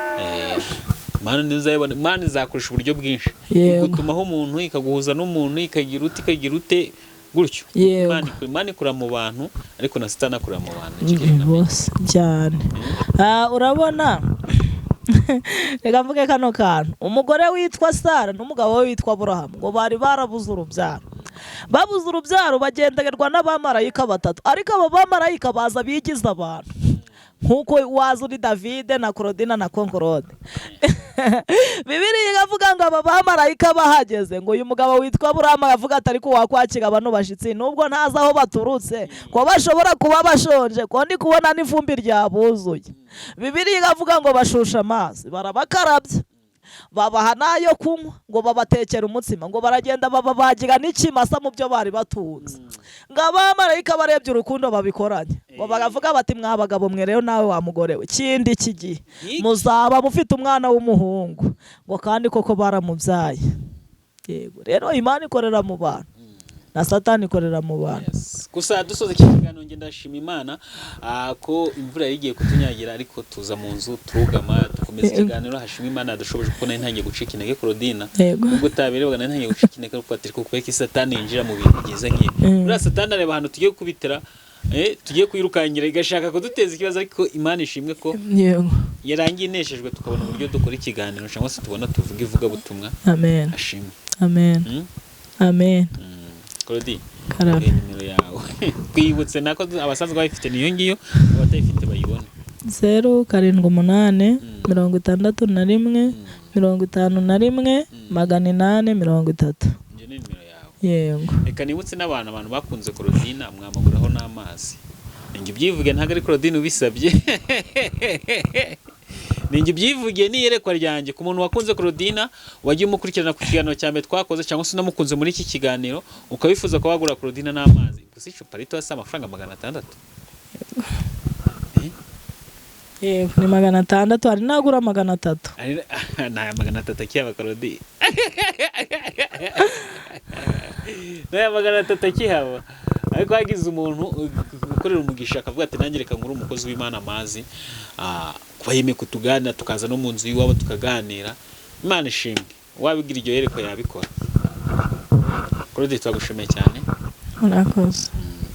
Imana ntuzayibona, Imana izakoresha uburyo bwinshi, igutumaho umuntu, ikaguhuza n'umuntu, ikagira ute, ikagira ute gutyo. Imana ikura mu bantu, ariko na Satani akura mu bantu. Icyo kintu namenye. Bose cyane. Urabona, reka mvuge kano kantu. Umugore witwa Sara n'umugabo we witwa Aburahamu ngo bari barabuze urubyaro. Babuze urubyaro, bagendererwa n'abamarayika batatu. Ariko abo bamarayika baza bigize abantu, nk'uko waza uri Davide na Claudine na Concorde. Bibiliya iravuga ngo aba bamarayika bahageze, ngo uyu mugabo witwa Aburahamu aravuga ati ariko wakwakira bano bashyitsi, nubwo ntazi aho baturutse, ko bashobora kuba bashonje, ko ndi kubona n'ivumbi ryabuzuye. Bibiliya iravuga ngo bashusha amazi, barabakarabya. Babaha n'ayo kunywa, ngo babatekera umutsima, ngo baragenda bababagira n'ikimasa mu byo bari batunze. Ngo abamarayika barebye urukundo babikoranye, ngo baravuga bati: "Mwa bagabo mwe rero, nawe wa mugore we, kindi iki gihe Iki? muzaba mufite umwana w'umuhungu." Ngo kandi koko baramubyaye. Yego, rero Imana ikorera mu bantu na Satani ikorera mu bantu. Yes. Gusa dusoza iki kiganiro, ngenda ndashima Imana ko imvura yari igiye kutunyagira, ariko tuza mu nzu turugama, dukomeza ikiganiro. Hashima Imana yadushoboje, kuko nari ntangiye gucika intege, Claudine. Nubwo utabirebaga, nari ntangiye gucika intege, kuko ati kuko ko Satani yinjira mu bintu byiza nk'ibi. Buriya Satani areba ahantu tugiye kubitira, tugiye kwirukangira, igashaka kuduteza ikibazo, ariko Imana ishimwe ko yarangiye ineshejwe, tukabona uburyo dukora ikiganiro cyangwa se tubona tuvuga ivugabutumwa. Amen. Ashimwe. Amen. Amen. Claudine, Karame. nimero yawe twibutse, nako abasanzwe bayifite niyo ngiyo, abatayifite bayibone. 078 61 51 830. Iyo ni nimero yawe? Yego. Reka nibutse n'abantu, abantu bakunze Claudine, mwamaguraho n'amazi. Ninjye ubyivuge, ntabwo ari Claudine ubisabye, ninjye ubyivugiye, ni iyerekwa ryanjye. Ku muntu wakunze Claudine, wagiye umukurikirana ku kiganiro cya mbere twakoze, cyangwa se unamukunze muri iki kiganiro, ukaba wifuza kuba wagura Claudine n'amazi, gusa icupa rito si amafaranga 600? Yego, ni 600, hari n'agura 300. Nta 300 akihaba, Claudine, nta 300 akihaba. Ariko hagize umuntu ukorera umugisha akavuga ati: "Nanjye reka ngure umukozi w'Imana amazi," kuba yemeye kutuganira, tukaza no mu nzu iwabo tukaganira, Imana ishimwe. Wabigira iryo yerekwa yabikora. Claude, turagushimiye cyane. Murakoze.